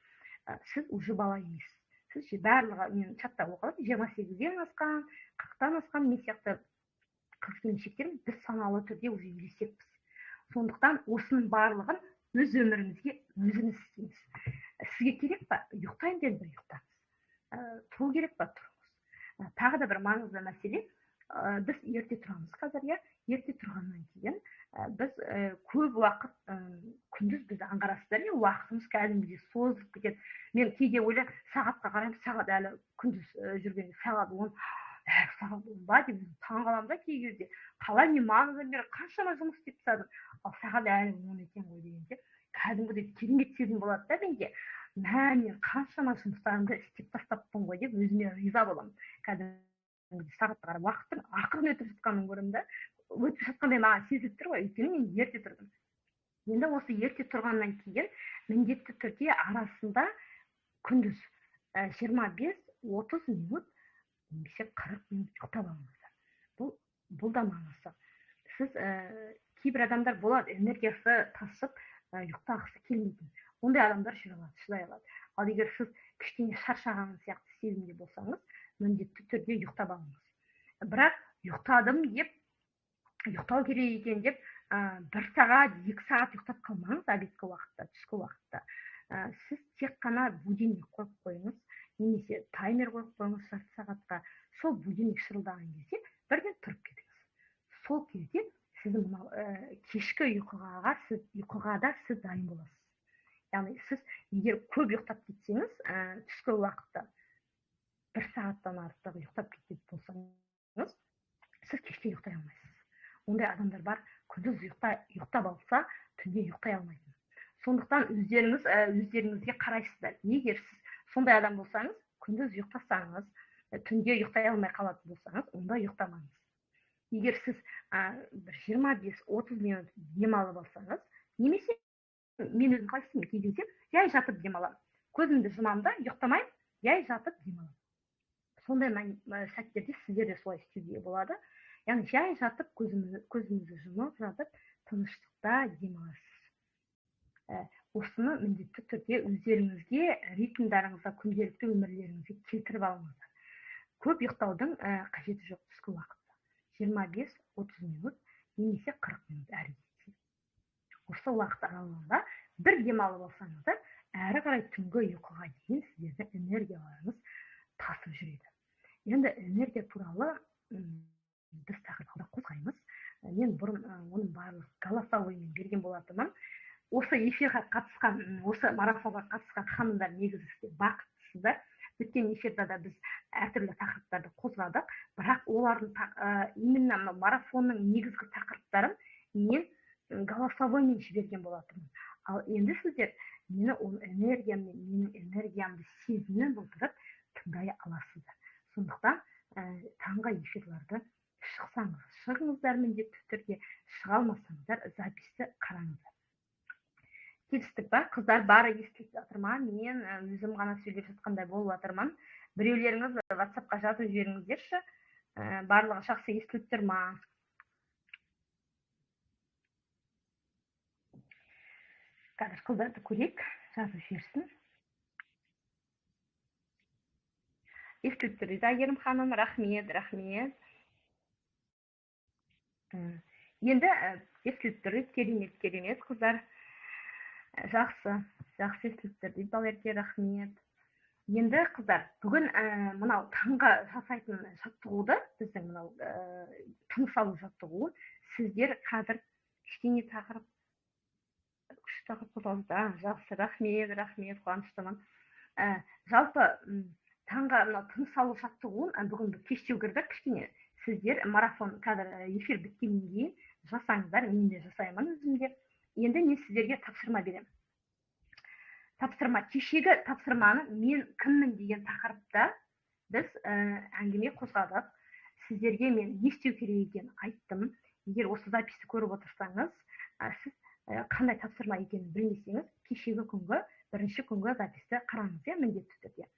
Сіз уже бала емессіз. Сіз барлығы, мен чатта оқыдым, 28-ден асқан, 40-тан асқан мен сияқты қыз келіншектер, біз саналы түрде уже ересекпіз. Сондықтан осының барлығын өз өмірімізге өзіміз істейміз. Сізге керек па, ұйықтаймын деді ба, ұйықтаңыз. Тұру керек па, тұрыңыз. Тағы да бір маңызды мәселе: біз ерте тұрамыз қазір, иә. Ерте тұрғаннан кейін біз көп уақыт, күндіз біз аңғарасыздар, иә, уақытымыз кәдімгідей созылып кетеді. Мен кейде ойлаймын, сағатқа қараймын, сағат әлі күндіз жүргенде сағат 10, сағат 10 ба деп таңқаламын да кей кезде. Қалай мен бағанадан бері қаншама жұмыс істеп тастадым, ал сағат әлі 10 екен ғой дегенде, кәдімгідей керемет сезім болады да менде. Мә, мен қаншама жұмыстарымды істеп тастаппын ғой деп өзіме риза боламын. Кәдімгідей сағатқа қарап, уақыттың ақырын өтіп жатқанын көремін да, өтіп жатқандай маған сезіліп тұр ғой, өйткені мен ерте тұрдым. Енді осы ерте тұрғаннан кейін міндетті түрде арасында күндіз 25-30 минут немесе 40 минут ұйықтап алыңыздар. Бұл да маңызды. Сіз, кейбір адамдар болады, энергиясы тасып, ұйықтағысы келмейтін, ондай адамдар жүре алады, шыдай алады. Ал егер сіз кішкене шаршаған сияқты сезімде болсаңыз, міндетті түрде ұйықтап алыңыз. Бірақ ұйықтадым деп, ұйықтау керек екен деп, 1 сағат, 2 сағат ұйықтап қалмаңыз. Обедкі уақытта, түскі уақытта сіз тек қана будильник қойып қойыңыз немесе таймер қойып қойыңыз жарты сағатқа. Сол будильник шырылдаған кезде бірден тұрып кетіңіз. Сол кезде сіздің мынау кешкі ұйқыға сіз, ұйқыға да сіз дайын боласыз. Яғни сіз егер көп ұйықтап кетсеңіз, түскі уақытта 1 сағаттан артық ұйықтап кететін болсаңыз, сіз кешке ұйықтай алмайсыз. Ондай адамдар бар, күндіз ұйықтап алса, түнде ұйықтай алмайтын. Сондықтан өздеріңіз, өздеріңізге қарайсыздар. Егер сіз сондай адам болсаңыз, күндіз ұйықтасаңыз, түнде ұйықтай алмай қалатын болсаңыз, онда ұйықтамаңыз. Егер сіз бір 25-30 минут демалып алсаңыз, немесе мен өзім қалай істеймін, кей кезде жай жатып демаламын, көзімді жұмамын да, ұйықтамаймын, жай жатып демаламын. Сондай сәттерде сіздер де солай істеуге болады. Яғни жай жатып, көзіңізді жұмып жатып, тыныштықта демаласыз. Осыны міндетті түрде өздеріңізге, ритмдарыңызға, күнделікті өмірлеріңізге келтіріп алыңыздар. Көп ұйықтаудың қажеті жоқ түскі уақытта. 25-30 минут немесе 40 минут әрі кетсе, осы уақыт аралығында бір демалып алсаңыздар, әрі қарай түнгі ұйқыға дейін сіздердің энергияларыңыз тасып жүреді. Енді энергия туралы біз тақырыпты қозғаймыз. Мен бұрын оның барлық голосовоймен берген болатынмын. Осы эфирге қатысқан, осы марафонға қатысқан ханымдар, негізі сіздер бақыттысыздар. Өткен эфирде да біз әртүрлі тақырыптарды қозғадық, бірақ олардың, именно мынау марафонның негізгі тақырыптарын мен голосовоймен жіберген болатынмын. Ал енді сіздер мені, ол энергияммен, менің энергиямды сезініп отырып тыңдай аласыздар. Сондықтан таңғы эфирларды шықсаңыз, шығыңыздар міндетті түрде, шыға алмасаңыздар, записьті қараңыздар. Келістік па, қыздар? Бары естіліп жатыр ма? Мен өзім ғана сөйлеп жатқандай болып жатырмын. Біреулеріңіз Ватсапқа жазып жіберіңіздерші, барлығы жақсы естіліп тұр ма? Қазір қыздарды көрейік, жазып жіберсін. Естіліп тұр дейді Әйгерім ханым, рахмет, рахмет. Енді естіліп тұр, керемет, керемет қыздар. Жақсы, жақсы естіліп тұр дейді Балерке, рахмет. Енді қыздар, бүгін мынау таңғы жасайтын жаттығуды, біздің мынау тыныс алу жаттығуын сіздер қазір кішкене тақырып, күшті тақырып қозғалды. Жақсы, рахмет, рахмет, қуаныштымын. Жалпы таңғы мынау тыныс алу жаттығуын бүгін кештеу кірдік кішкене. Сіздер марафон қазір эфир біткеннен кейін жасаңыздар, мен де жасаймын өзімде. Енді мен сіздерге тапсырма беремін. Тапсырма, кешегі тапсырманы мен кіммін деген тақырыпта біз әңгіме қозғадық. Сіздерге мен не істеу керек екенін айттым. Егер осы записьті көріп отырсаңыз, сіз қандай тапсырма екенін білмесеңіз, кешегі күнгі, бірінші күнгі записьті қараңыз, иә, міндетті түрде.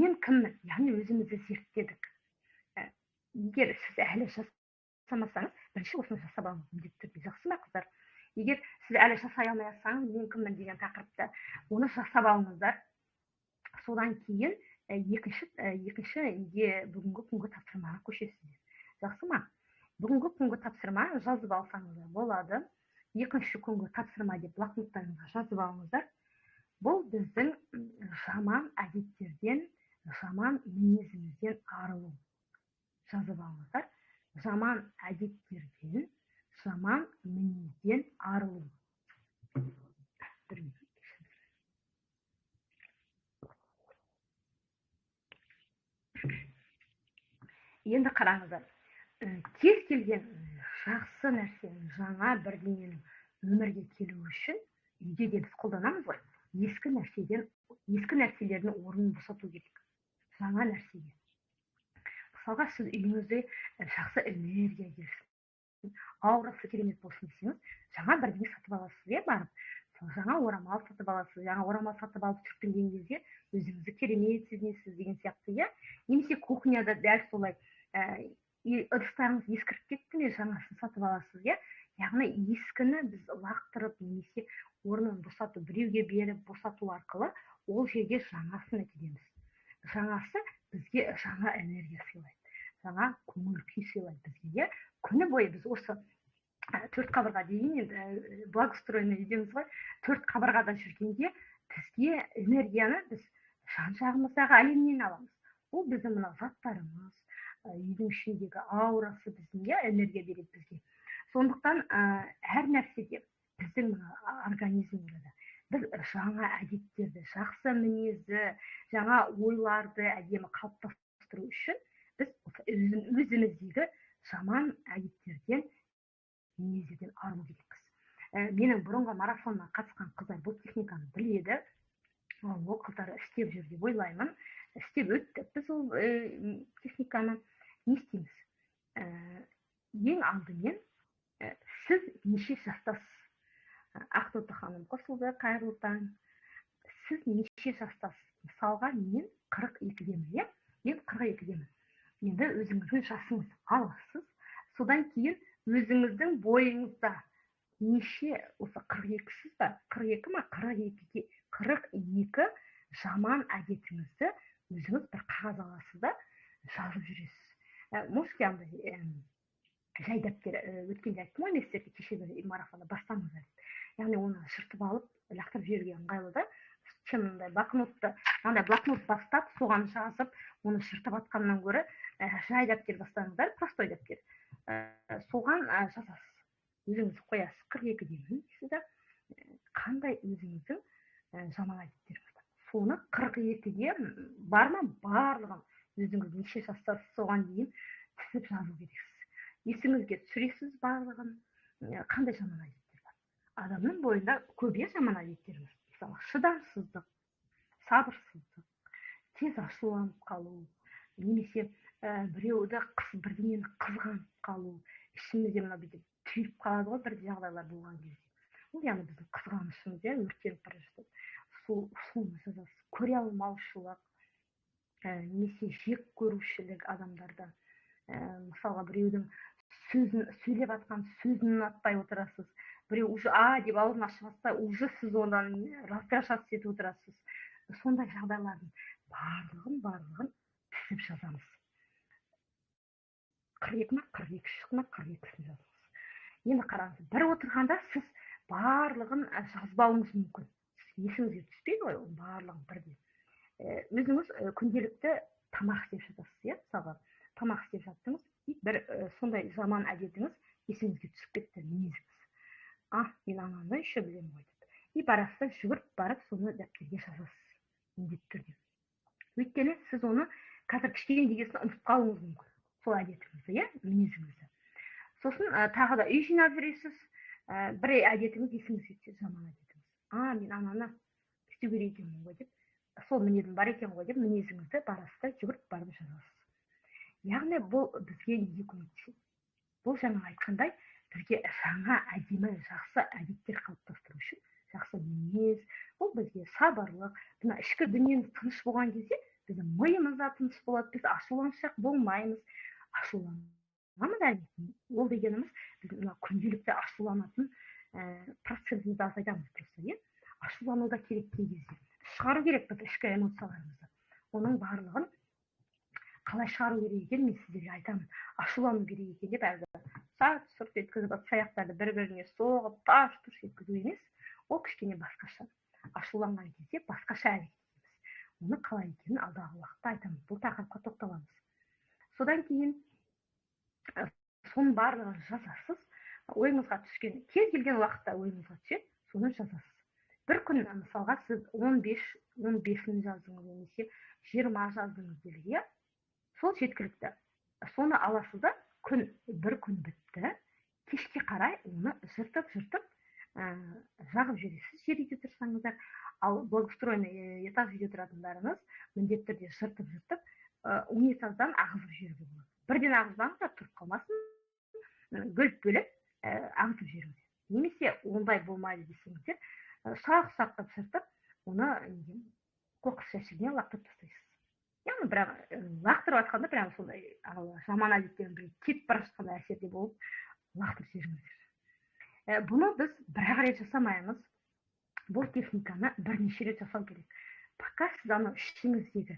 Мен кіммін, яғни өзімізді зерттедік. Егер сіз әлі жасамасаңыз, бірінші осыны жасап алыңыз міндетті түрде, жақсы ма қыздар? Егер сіз әлі жасай алмай жатсаңыз, мен кіммін деген тақырыпты, оны жасап алыңыздар. Содан кейін екінші неге бүгінгі күнгі тапсырмаға көшесіздер. Жақсы ма? Бүгінгі күнгі тапсырма жазып алсаңыздар болады. Екінші күнгі тапсырма деп блокноттарыңызға жазып алыңыздар. Бұл біздің жаман әдеттерден, жаман мінезімізден арылу. Жазып алыңыздар. Жаман әдеттерден, жаман мінезден арылу. Бір минут. Енді қараңыздар, кез келген жақсы нәрсенің, жаңа бірдеңенің өмірге келуі үшін үйде де біз қолданамыз ғой. Ескі нәрседен, ескі нәрселердің орнын босату керек жаңа нәрсеге. Мысалға, сіз үйіңізде жақсы энергия келсін, аурасы керемет болсын десеңіз, жаңа бірдеңе сатып аласыз, иә, барып. Сол жаңа орамал сатып аласыз, жаңа орамал сатып алып сүртінген кезде өзіңізді керемет сезінесіз деген сияқты, иә. Немесе кухняда дәл солай, ыдыстарыңыз ескіріп кетті ме, жаңасын сатып аласыз, иә. Яғни ескіні біз лақтырып немесе орнын босату, біреуге беріп босату арқылы ол жерге жаңасын әкелеміз. Жаңасы бізге жаңа энергия сыйлайды, жаңа көңіл күй сыйлайды бізге, иә. Күні бойы біз осы 4 қабырға дейін енді благоустроенный үйдеміз ғой, 4 қабырғада жүргенде бізге энергияны біз жан жағымыздағы әлемнен аламыз. Ол біздің мына заттарымыз, үйдің ішіндегі аурасы біздің, иә, энергия береді бізге. Сондықтан әр нәрседе біздің мына организмде де біз жаңа әдеттерді, жақсы мінезді, жаңа ойларды әдемі қалыптастыру үшін біз өзіміздегі жаман әдеттерден, мінездерден арылу керекпіз. Менің бұрынғы марафонына қатысқан қыздар бұл техниканы біледі. Ол қыздар істеп жүр деп ойлаймын. Істеп өттік біз ол техниканы. Не істейміз? Ең алдымен сіз неше жастасыз? Ақтоты ханым қосылды, қайырлы таң. Сіз неше жастасыз? Мысалға, мен 42-демін, иә? Мен 42-демін. Енді өзіңіздің жасыңыз аласыз. Содан кейін өзіңіздің бойыңызда неше, осы 42-сіз ба? 42 ма? 42-ге, 42 жаман әдетіңізді өзіңіз бір қағаз аласыз да жазып жүресіз. Можете андай жай дәптер, өткенде айттым ғой мен сіздерге кешегі марафонда бастаңыздар деп. Яғни оны жыртып алып лақтырып жіберуге ыңғайлы да, чем мындай блокнотты, мынандай блокнот бастап, соған жазып, оны жыртып атқаннан гөрі жай дәптер бастаңыздар, простой дәптер. Соған жазасыз. Өзіңіз қоясыз, 42-демін дейсіз да, қандай өзіңіздің жаман әдеттеріңіз бар. Соны 42-ге бар ма, барлығын өзіңіз неше жастасыз, соған дейін тізіп жазу керексіз. Есіңізге түсіресіз барлығын, қандай жаман әдеттер бар. Адамның бойында көп жаман әдеттеріміз. Мысалы, шыдамсыздық, сабырсыздық, тез ашуланып қалу, немесе біреуді бірдеңені қызғанып қалу, ішімізде мына бүйтіп түйіліп қалады ғой бір жағдайлар болған кезде. Ол яғни біздің қызғанышымыз, иә, өртеніп бара жатады. Соны жазасыз. Көре алмаушылық, немесе жек көрушілік адамдарда. Мысалға, біреудің сөзін, сөйлеп жатқан сөзін ұнатпай отырасыз, Біреу уже «а» деп аузын ашып жатса, уже сіз одан раздражаться етіп отырасыз. Сондай жағдайлардың барлығын тізіп жазамыз. 42 ма, 42 шықты ма, 42-сін жазыңыз. Енді қараңыз, бір отырғанда сіз барлығын жазбауыңыз мүмкін. Есіңізге түспейді ғой оның барлығын бірден. Өзіңіз күнделікті тамақ істеп жатасыз, иә, мысалға тамақ істеп жаттыңыз, бір сондай жаман әдетіңіз есіңізге түсіп кетті, мінезіңіз. «А, мен ананы еще білемін ғой» деп. И барасыз да, жүгіріп барып соны дәптерге жазасыз міндетті түрде. Өйткені сіз оны қазір кішкене дегенсін ұмытып қалуыңыз мүмкін, сол әдетіңізді, иә, мінезіңізді. Сосын тағы да үй жинап жүресіз, бір әдетіңіз есіңізге түседі, жаман әдетіңіз. «А, мен ананы істеу керек екенмін ғой» деп, сол мінезім бар екен ғой деп, мінезіңізді барасыз да, жүгіріп барып жазасыз. Яғни бұл бізге неге көмектеседі? Бұл жаңа айтқандай, бізге жаңа әдемі, жақсы әдеттер қалыптастыру үшін, жақсы мінез, бұл бізге сабырлық, мына ішкі дүниеміз тыныш болған кезде біздің миымыз да тыныш болады, біз ашуланшақ болмаймыз. Ашуланамыз әрине, ол дегеніміз біз мына күнделікті ашуланатын процентімізді азайтамыз просто, иә. Ашулану да керек кей кезде. Шығару керек біз ішкі эмоцияларымызды. Оның барлығын қалай шығару керек екенін мен сіздерге айтамын. Ашулану керек екен деп әлгі сарт сұрт еткізіп, ыдыс аяқтарды бір біріне соғып, тарс тұрс еткізу емес, ол кішкене басқаша. Ашуланған кезде басқаша әрекет етеміз. Оны қалай екенін алдағы уақытта айтамын. Бұл тақырыпқа тоқталамыз. Содан кейін соның барлығын жазасыз. Ойыңызға түскен, кез келген уақытта ойыңызға түседі, соны жазасыз. Бір күн мысалға сіз 15-ін жаздыңыз немесе 20 жаздыңыз делік, иә? Сол жеткілікті. Соны аласыз да, күн, бір күн бітті, кешке қарай оны жыртып-жыртып жағып жібересіз жер үйде тұрсаңыздар. Ал благоустроенный этаж үйде тұратындарыңыз міндетті түрде жыртып-жыртып унитаздан ағызып жіберуге болады. Бірден ағызбаңыздар, тұрып қалмасын, бөліп-бөліп ағызып жіберіңіздер. Немесе ондай болмайды десеңіздер, ұсақ қылып жыртып, оны қоқыс жәшігіне лақтырып тастайсыз. Яғни бірақ лақтырып жатқанда прям сондай жаман әдеттердің бірі кетіп бара жатқандай әсерде болып лақтырып жіберіңіздер. Бұны біз бір-ақ рет жасамаймыз. Бұл техниканы бірнеше рет жасау керек. Пока сіз анау ішіңіздегі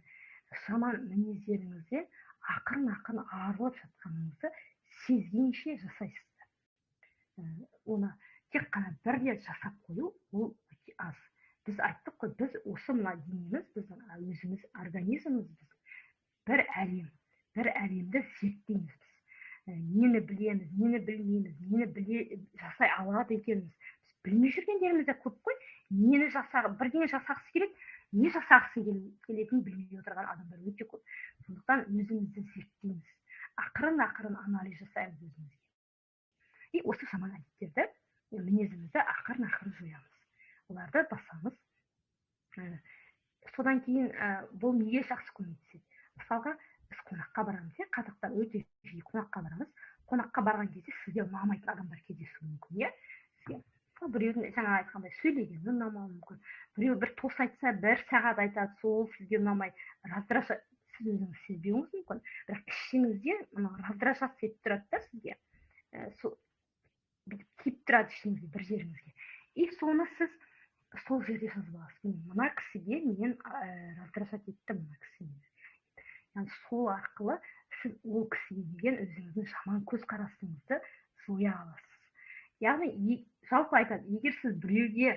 жаман мінездеріңізден ақырын-ақырын арылып жатқаныңызды сезгенше жасайсыздар. Оны тек қана бір рет жасап қою ол өте аз. Біз айттық қой, біз осы мына денеміз, біздің өзіміз организміміз біздің бір әлем, бір әлемді зерттейміз біз. Нені білеміз, нені білмейміз, нені біле, жасай алады екенбіз. Біз білмей жүргендеріміз де көп қой. Нені жаса, бірдеңе жасағысы келеді, не жасағысы келетінін білмей отырған адамдар өте көп. Сондықтан өзімізді зерттейміз. Ақырын-ақырын анализ жасаймыз өзімізге. И осы жаман әдеттерді, мінезімізді ақырын-ақырын жоямыз. Оларды басамыз. Содан кейін бұл неге жақсы көмектеседі? Мысалға, біз қонаққа барамыз, иә, қазақтар өте жиі қонаққа барамыз. Қонаққа барған кезде сізге ұнамайтын адамдар кездесуі мүмкін, иә? Сізге біреудің жаңа айтқандай сөйлегені ұнамауы мүмкін. Біреу бір тост айтса, бір сағат айтады, сол сізге ұнамай, раздражать, сіз өзіңіз сезбеуіңіз мүмкін, бірақ ішіңізде мынау раздражаться етіп тұрады да сізге. Сол бүйтіп тиіп тұрады ішіңізге, бір жеріңізге. И соны сіз сол жерде жазып аласыз. Міне, мына кісіге мен раздражать етті мына кісі мені. Яғни сол арқылы сіз ол кісіге деген өзіңіздің жаман көзқарасыңызды жоя аласыз. Яғни жалпы айтады, егер сіз біреуге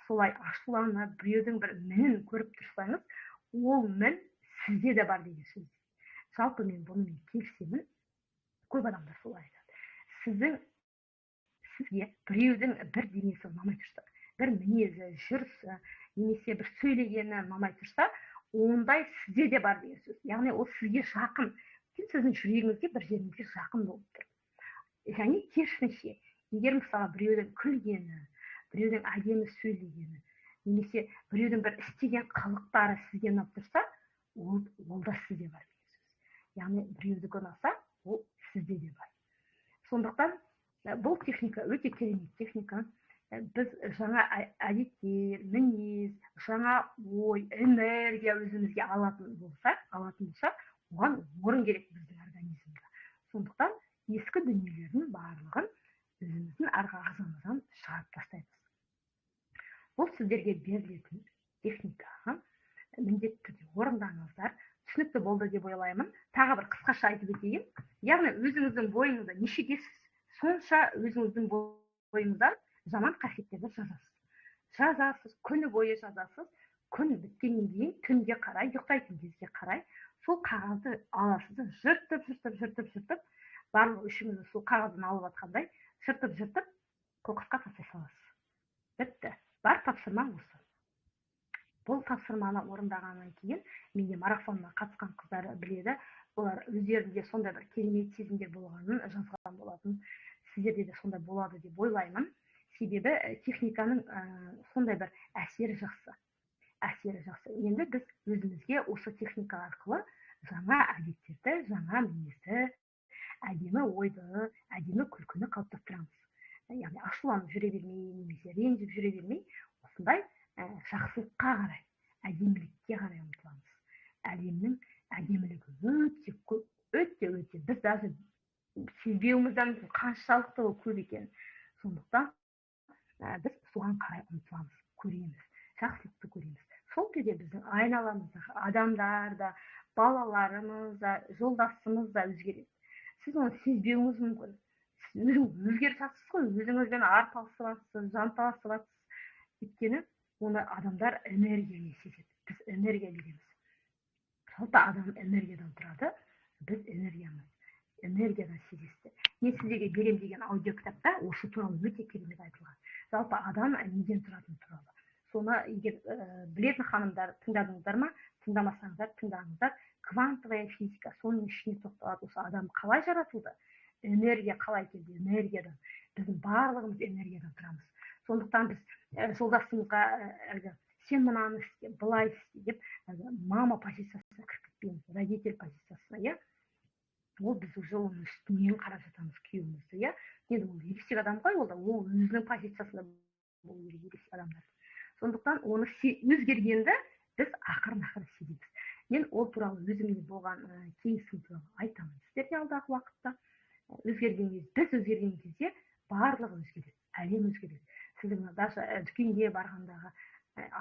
солай ашуланып, біреудің бір мінін көріп тұрсаңыз, ол мін сізде де бар деген сөз. Жалпы мен бұнымен келісемін. Көп адамдар солай айтады. Сізге біреудің бір денесі ұнамай тұрса, бір мінезі, жүрісі, немесе бір сөйлегені ұнамай тұрса, ондай сізде де бар деген сөз. Яғни ол сізге жақын, сіздің жүрегіңізге, бір жеріңізге жақын болып тұр. Және керісінше, егер мысалы біреудің күлгені, біреудің әдемі сөйлегені, немесе біреудің бір істеген қылықтары сізге ұнап тұрса, ол да сізде бар деген сөз. Яғни біреудікі ұнаса, ол сізде де бар. Сондықтан бұл техника өте керемет техника. Біз жаңа әдеттер, мінез, жаңа ой, энергия өзімізге алатын болсақ, оған орын керек біздің организмде. Сондықтан ескі дүниелердің барлығын өзіміздің арғы ағзамыздан шығарып тастаймыз. Бұл сіздерге берілетін техника, міндетті түрде орындаңыздар. Түсінікті болды деп ойлаймын. Тағы бір қысқаша айтып өтейін. Яғни өзіңіздің бойыңызда нешедесіз, сонша өзіңіздің бойыңыздан жаман қасиеттерді жазасыз. Жазасыз, күні бойы жазасыз. Күн біткеннен кейін түнге қарай, ұйықтайтын кезге қарай сол қағазды аласыз да жыртып, жыртып, жыртып, жыртып, барлық үшіңізді сол қағаздан алып жатқандай жыртып, жыртып қоқысқа тастай саласыз. Бітті. Бар тапсырма осы. Бұл тапсырманы орындағаннан кейін менде марафонына қатысқан қыздар біледі, олар өздерінде сондай бір керемет сезімдер болғанын жазған болатын. Сіздерде де сондай болады деп ойлаймын. Себебі техниканың сондай бір әсері жақсы. Әсері жақсы. Енді біз өзімізге осы техника арқылы жаңа әдеттерді, жаңа мінезді, әдемі ойды, әдемі күлкіні қалыптастырамыз. Яғни ашуланып жүре бермей, немесе ренжіп жүре бермей, осындай жақсылыққа қарай, әдемілікке қарай ұмтыламыз. Әлемнің әдемілігі өте көп, өте өте. Біз даже сезбеуіміз де мүмкін қаншалықты ол көп екенін. Сондықтан біз соған қарай ұмтыламыз, көреміз, жақсылықты көреміз. Сол кезде біздің айналамыздағы адамдар да, балаларымыз да, жолдасымыз да өзгереді. Сіз оны сезбеуіңіз мүмкін. Сіз өзіңіз өзгеріп жатсыз ғой, өзіңізбен арпалысып жатсыз, жанталасып жатсыз. Өйткені оны адамдар энергиямен сезеді. Біз энергия береміз. Жалпы адам энергиядан тұрады, біз энергиямыз. Энергиядан сезесіздер. Мен сіздерге берем деген аудиокітапта осы туралы өте керемет айтылған. Жалпы адам неден тұратыны туралы. Соны егер білетін ханымдар тыңдадыңыздар ма, тыңдамасаңыздар тыңдаңыздар. Квантовая физика соның ішіне тоқталады. Осы адам қалай жаратылды, энергия қалай келді, энергиядан. Біздің барлығымыз энергиядан тұрамыз. Сондықтан біз жолдасымызға әлгі сен мынаны істе, былай істе деп әлгі мама позициясына кіріп кетпейміз, родитель позициясына, иә. Ол біз уже оның үстінен қарап жатамыз күйеуімізді, иә. Енді ол ересек адам ғой, ол да ол өзінің позициясында болу керек ересек адамдар. Сондықтан оны өзгергенді біз ақырын-ақырын сеземіз. Мен ол туралы өзімде болған кейсім туралы айтамын сіздерге алдағы уақытта. Өзгерген кезде, біз өзгерген кезде барлығы өзгереді, әлем өзгереді. Сіздің даже дүкенге барғандағы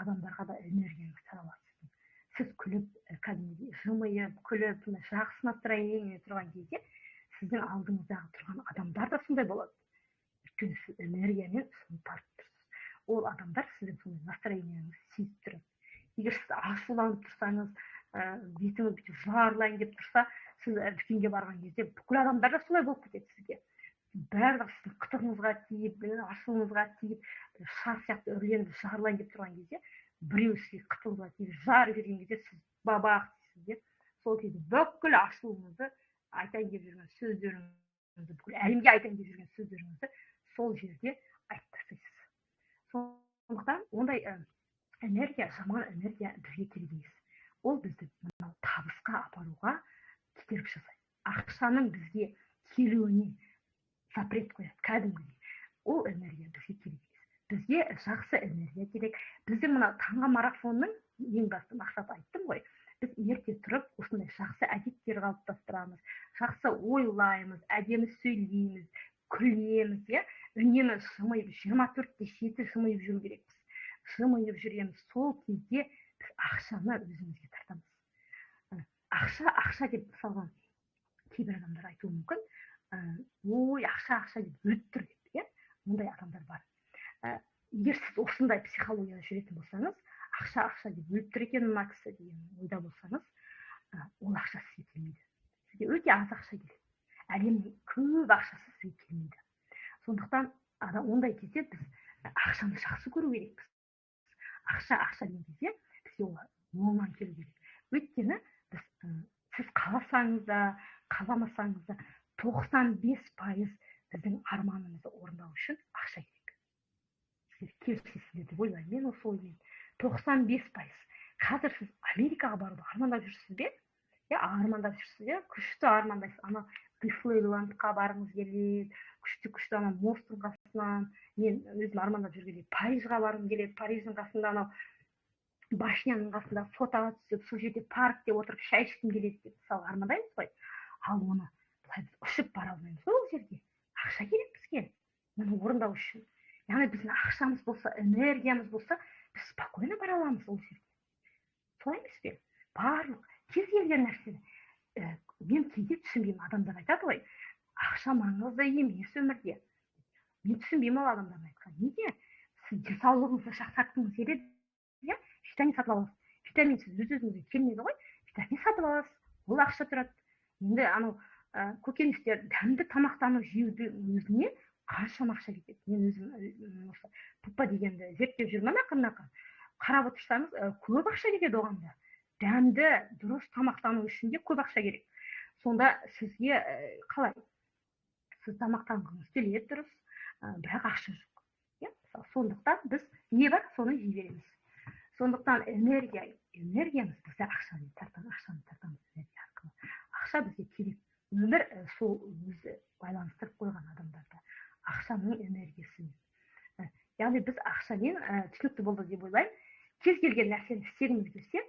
адамдарға да энергияңыз таралады сіздің. Сіз күліп, кәдімгідей жымиып, күліп, жақсы настроение тұрған кезде сіздің алдыңыздағы тұрған адамдар да сондай болады. Өйткені сіз энергиямен соны тартып тұрсыз. Ол адамдар сіздің сондай настроениеңізді сезіп тұрады. Егер сіз ашуланып тұрсаңыз, бетіңіз бүйтіп жарылайын деп тұрса, сіз дүкенге барған кезде бүкіл адамдар да солай болып кетеді сізге. Барлығы сіздің қытығыңызға тиіп, ашуыңызға тиіп, шар сияқты үрленіп жарылайын деп тұрған кезде, біреу сізге қытығыңызға тиіп жарып жіберген кезде сіз бабах дейсіз де, сол кезде бүкіл ашуыңызды, айтайын деп жүрген сөздеріңізді, бүкіл әлемге айтайын деп жүрген сөздеріңізді сол жерде айтып тастайсыз. Сондықтан ондай энергия, жаман энергия бізге керек емес. Ол бізді мынау табысқа апаруға кедергі жасайды. Ақшаның бізге келуіне запрет қояды кәдімгідей. Ол энергия бізге керек емес. Бізге жақсы энергия керек. Біздің мына таңғы марафонның ең басты мақсаты айттым ғой. Біз ерте тұрып осындай жақсы әдеттер қалыптастырамыз, жақсы ойлаймыз, әдемі сөйлейміз, күлеміз, иә, үнемі жымиып, 24/7 жымиып жүру керекпіз. Жымиып жүреміз. Сол кезде біз ақшаны өзімізге тартамыз. Ақша, ақша деп мысалға кейбір адамдар айтуы мүмкін. Ой, ақша, ақша деп өліп тұр деп, иә? Ондай адамдар бар. Егер сіз осындай психологияда жүретін болсаңыз, ақша, ақша деп өліп тұр екен мына кісі деген ойда болсаңыз, ол ақша сізге келмейді. Сізге өте аз ақша келеді. Әлемнің көп ақшасы сізге келмейді. Сондықтан ондай кезде біз ақшаны жақсы көру керекпіз. Ақша, ақша деген кезде бізге ол молынан келу керек. Өйткені біз, сіз қаласаңыз да, қаламасаңыз да 95% біздің арманымызды орындау үшін ақша керек. Сіздер келісесіздер деп ойлаймын мен осы оймен. 95%. Қазір сіз Америкаға баруды армандап жүрсіз бе? Иә, армандап жүрсіз бе? Күшті армандайсыз. Ана Дислейландқа барғыңыз келеді, күшті-күшті ана мосттың қасынан. Мен өзім армандап жүргенде Парижға барғым келеді. Париждің қасында анау башняның қасында фотоға түсіп, сол жерде паркте отырып шай ішкім келеді деп мысалы армандаймыз ғой. Ал оны былай біз ұшып бара алмаймыз ғой ол жерге. Ақша керек бізге. Оны орындау үшін. Яғни біздің ақшамыз болса, энергиямыз болса, біз спокойно бара аламыз ол жерге. Солай емес пе? Барлық кез келген нәрсені мен кейде түсінбеймін, адамдар айтады ғой, ақша маңызды емес өмірде. Мен түсінбеймін ол адамдардың айтқанын. Неге? Сіз денсаулығыңызды жақсартқыңыз келеді, иә? Витамин сатып аласыз. Витамин сіз өз өзіңізге келмейді ғой. Витамин сатып аласыз, ол ақша тұрады. Енді анау көкөністер, дәмді тамақтану жеудің өзіне қаншама ақша кетеді. Мен өзім осы ПП дегенді зерттеп жүрмін ақырын-ақырын. Қарап отырсаңыз, көп ақша кетеді оған да. Дәмді, дұрыс тамақтану үшін де көп ақша керек. Сонда сізге қалай? Сіз тамақтанғыңыз келеді дұрыс, бірақ ақша жоқ. Иә? Мысалы, сондықтан біз не бар, соны жей береміз. Сондықтан энергиямыз бізде ақшаны тартамыз, ақшаны тартамыз энергия арқылы. Ақша бізге керек. Өмір сол өзі байланыстырып қойған адамдарды ақшаның энергиясымен. Яғни біз ақшамен түсінікті болды деп ойлаймын. Кез келген нәрсені істегіміз келсе,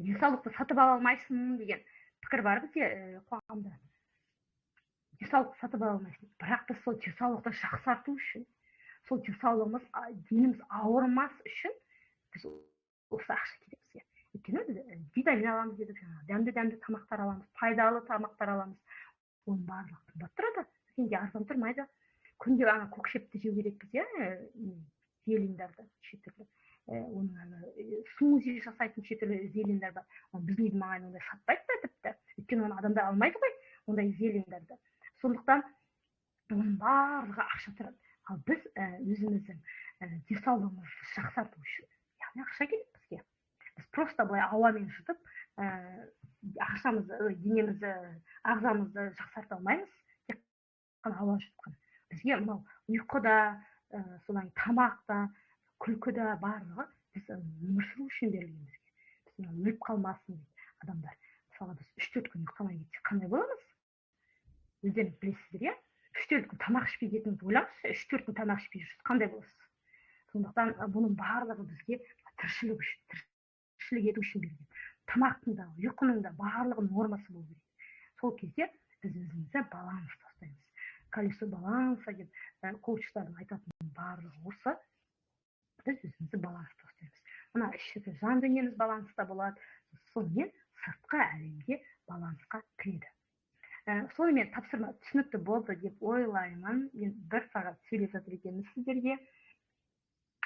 денсаулықты сатып ала алмайсың деген пікір бар бізде қоғамда. Денсаулықты сатып ала алмайсың. Бірақ біз сол денсаулықты жақсарту үшін, сол денсаулығымыз, деніміз ауырмас үшін біз осы ақша керек бізге. Өйткені біз витамин аламыз дедік, жаңағы дәмді-дәмді тамақтар аламыз, пайдалы тамақтар аламыз. Оның барлығы қымбат тұрады, дүкенде арзан тұрмайды. Күнде ана көк шөпті жеу керекпіз, иә, зелендерді неше түрлі. Оның ана смузи жасайтын неше түрлі зелендер бар. Оны біздің үйдің маңайында ондай сатпайды да тіпті. Өйткені оны адамдар алмайды ғой, ондай зелендерді. Сондықтан оның барлығы ақша тұрады. Ал біз өзіміздің денсаулығымызды жақсарту үшін, яғни ақша керек бізге. Біз просто былай ауамен жұтып, ақшамызды, денемізді, ағзамызды жақсарта алмаймыз. Тек қана ауа жұтып қана. Бізге мынау ұйқы да, содан тамақ та, күлкі де барлығы біз өмір сүру үшін берілген бізге. Біз өліп қалмасын дейді адамдар. Мысалға біз 3-4 күн ұйықтамай кетсек қандай боламыз? Өздеріңіз білесіздер, иә? 3-4 күн тамақ ішпей кетіңіз, ойлаңызшы, 3-4 күн тамақ ішпей жүрсіз, қандай боласыз? Сондықтан бұның барлығы бізге тіршілік үшін, тіршілік ету үшін берілген. Тамақтың да, ұйқының да барлығы нормасы болу керек. Сол кезде біз өзімізді баланста ұстаймыз. Колесо баланса деп коучтардың айтатыны барлығы осы. Біз өзімізді баланста ұстаймыз. Мына ішкі жан дүниеміз баланста болады, сонымен сыртқы әлемге балансқа кіреді. Сонымен тапсырма түсінікті болды деп ойлаймын. Мен бір сағат сөйлеп жатыр екенмін сіздерге.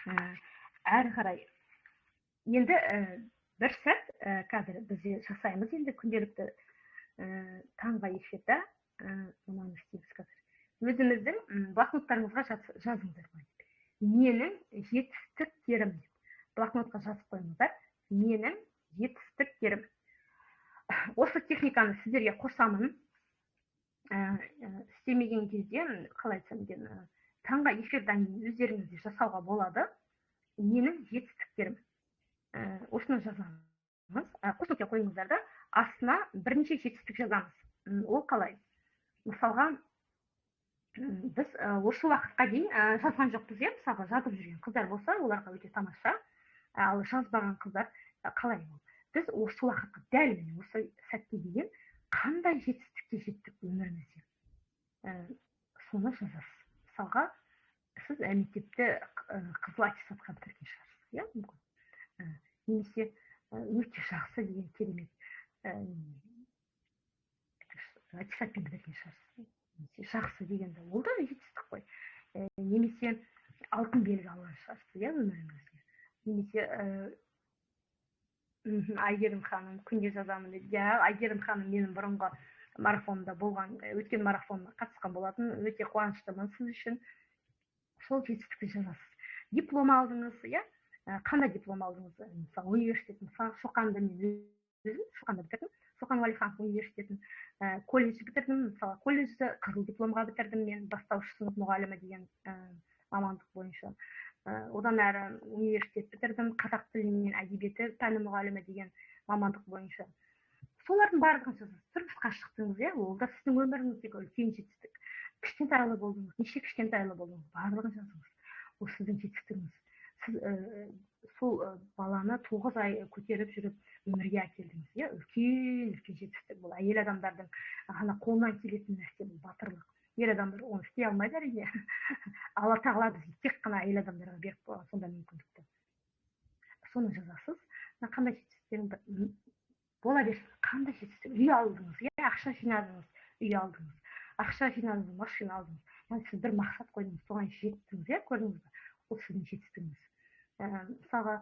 Әрі қарай енді бір сәт қазір бізде жасаймыз енді күнделікті таңғы эфирде мынаны істейміз қазір. Өзіміздің блокноттарыңызға жазыңыздар. Менің жетістіктерім деп блокнотқа жазып қойыңыздар. Менің жетістіктерім. Осы техниканы сіздерге қосамын. Істемеген кезде, қалай айтсам екен, таңғы эфирден кейін өздеріңіз де жасауға болады. Менің жетістіктерім. Осыны жазамыз. Қосымша қойыңыздар да, астына бірнеше жетістік жазамыз. Ол қалай? Мысалға, біз осы уақытқа дейін жазған жоқпыз, иә? Мысалға, жазып жүрген қыздар болса, оларға өте тамаша. Ал жазбаған қыздар қалай ол? Біз осы уақытқа, дәл міне осы сәтке дейін қандай жетістікке жеттік өмірімізде? Соны жазасыз. Мысалға, сіз мектепті қызыл аттестатқа бітірген шығарсыз, иә, мүмкін. Немесе өте жақсы деген керемет аттестатпен бітірген шығарсыз. Немесе жақсы дегенде ол да жетістік қой. Немесе алтын белгі алған шығарсыз, иә, өміріңізге. Немесе Айгерім ханым күнде жазамын дейді. Иә, Айгерім ханым менің бұрынғы марафонда болған, өткен марафонға қатысқан болатын. Өте қуаныштымын сіз үшін. Сол жетістікті жазасыз. Диплом алдыңыз, иә? Қандай диплом алдыңыз? Мысалы, университет, мысалы, Шоқанды мен өзім Шоқанда бітірдім. Шоқан Уәлиханов университетін, колледж бітірдім. Мысалы, колледжді қызыл дипломға бітірдім мен, бастауыш сынып мұғалімі деген мамандық бойынша. Одан әрі университет бітірдім, қазақ тілі мен әдебиеті пәні мұғалімі деген мамандық бойынша. Солардың барлығын жазасыз. Тұрмысқа шықтыңыз, иә, ол да сіздің өміріңіздегі үлкен жетістік. Кішкентайлы болдыңыз, неше кішкентайлы болдыңыз, барлығын жазыңыз. Ол сіздің жетістігіңіз. Сіз сол баланы 9 ай көтеріп жүріп өмірге әкелдіңіз, иә, үлкен үлкен жетістік. Бұл әйел адамдардың ғана қолынан келетін нәрсе, бұл батырлық. Ер адамдар оны істей алмайды, әрине. Алла тағала бізге тек қана әйел адамдарға беріп қойған сондай мүмкіндікті. Соны жазасыз. Қандай жетістіктерің бола берсін, қандай жетістік, үй алдыңыз, иә, ақша жинадыңыз, үй алдыңыз, ақша жинадыңыз, машина алдыңыз. Яғни сіз бір мақсат қойдыңыз, соған жеттіңіз, иә, көрдіңіз бе? Ол сіздің жетістігіңіз. Мысалға,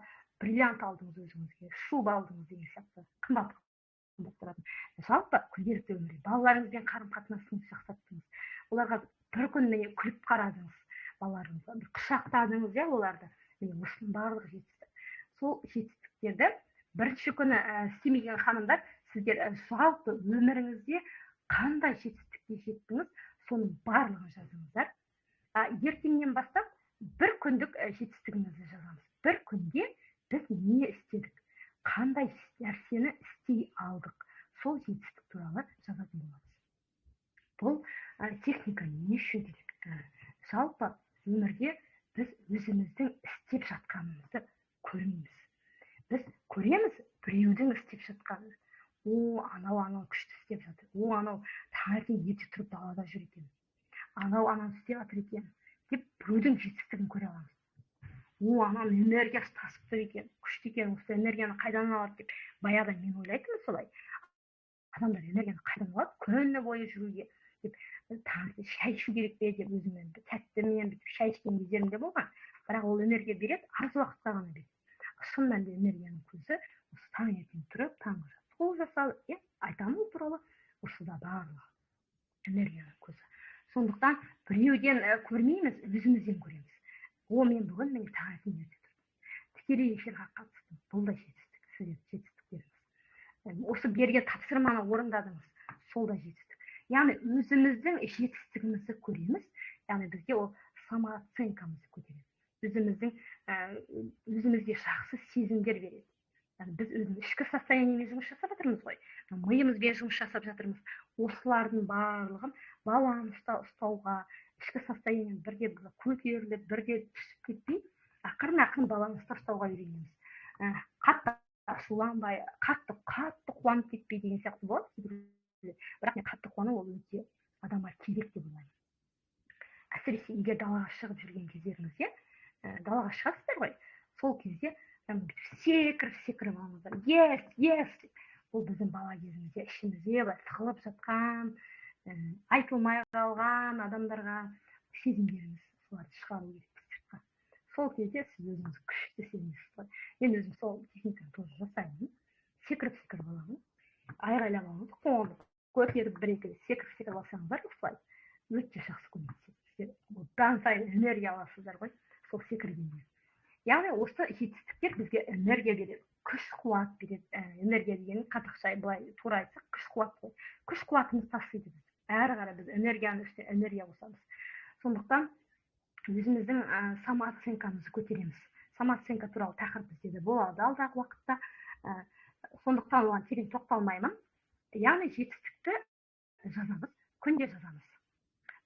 бриллиант алдыңыз өзіңізге, шуба алдыңыз деген сияқты, қымбат тұратын. Жалпы күнделікті өмірде балаларыңызбен қарым-қатынасыңызды жақсарттыңыз. Оларға бір күн міне күліп қарадыңыз, балаларыңызға бір құшақтадыңыз, иә, оларды. Міне осының барлығы жетістік. Сол жетістіктерді бірінші күні істемеген ханымдар, сіздер жалпы өміріңізде қандай жетістікке жеттіңіз, соның барлығын жазыңыздар. Ертеңнен бастап бір күндік жетістігімізді жазамыз. Бір күнде біз не істедік, қандай нәрсені істей алдық, сол жетістік туралы жазатын боламыз. Бұл техника не үшін керек? Жалпы өмірде біз өзіміздің істеп жатқанымызды көрмейміз. Біз көреміз біреудің істеп жатқанын. О, анау күшті істеп жатыр. О, анау таңертең ерте тұрып далада жүр екен. Анау істеп жатыр екен деп біреудің жетістігін көре аламыз. О, ананың энергиясы тасып тұр екен, күшті екен, осы энергияны қайдан алады деп. Баяғыда мен ойлайтынмын солай. Адамдар энергияны қайдан алады күні бойы жүруге деп, таңертең шай ішу керек пе деп өзіммен тәттімен бүйтіп шай ішкен кездерім де болған. Бірақ ол энергия береді, аз уақытқа ғана береді. Шын мәнінде энергияның көзі осы таңертең тұрып, таңғы жаттығу жасау, иә, айтамын ол туралы, осыда барлығы энергияның көзі. Сондықтан біреуден көрмейміз, өзімізден көреміз. О, мен бүгін міне таңертең ерте тұрдым, тікелей эфирге қатыстым, бұл да жетістік, сіздердің жетістіктеріңіз. Осы берген тапсырманы орындадыңыз, сол да жетістік. Яғни өзіміздің жетістігімізді көреміз, яғни бізге ол самооценкамызды көтереді, өзіміздің өзімізге жақсы сезімдер береді. Яғни біз өзіміз ішкі состояниемен жұмыс жасап жатырмыз ғой, миымызбен жұмыс жасап жатырмыз. Осылардың барлығын баланста ұстауға, ішкі состояние бірде көтеріліп, бірде түсіп кетпей, ақырын-ақырын баланста ұстауға үйренеміз. Қатты ашуланбай, қатты қуанып кетпей деген сияқты болады. Бірақ мен қатты қуану ол өте адамға керек деп ойлаймын. Әсіресе егер далаға шығып жүрген кездеріңізде, далаға шығасыздар ғой, сол кезде секіріп алыңыздар. Yes, yes деп. Бұл біздің бала кезімізде ішімізде былай тығылып жатқан, айтылмай қалған адамдарға сезімдеріміз, соларды шығару керек сыртқа. Сол кезде сіз өзіңіз күшті сезінесіз ғой. Мен өзім сол техниканы тоже жасаймын. Секіріп аламын, айғайлап аламыз, қолды көтеріп бір екі секіріп алсаңыздар, осылай өте жақсы көмектеседі. Сіздер одан сайын энергия аласыздар ғой сол секіргенде. Яғни осы жетістіктер бізге энергия береді, күш қуат береді. Энергия деген қазақша былай тура айтсақ күш қуат қой. Күш қуатымыз тасиды біз. Әрі қарай біз энергияның үстіне энергия қосамыз. Сондықтан өзіміздің самооценкамызды көтереміз. Самооценка туралы тақырып бізде де болады алдағы уақытта. Сондықтан оған терең тоқталмаймын. Яғни жетістікті жазамыз, күнде жазамыз.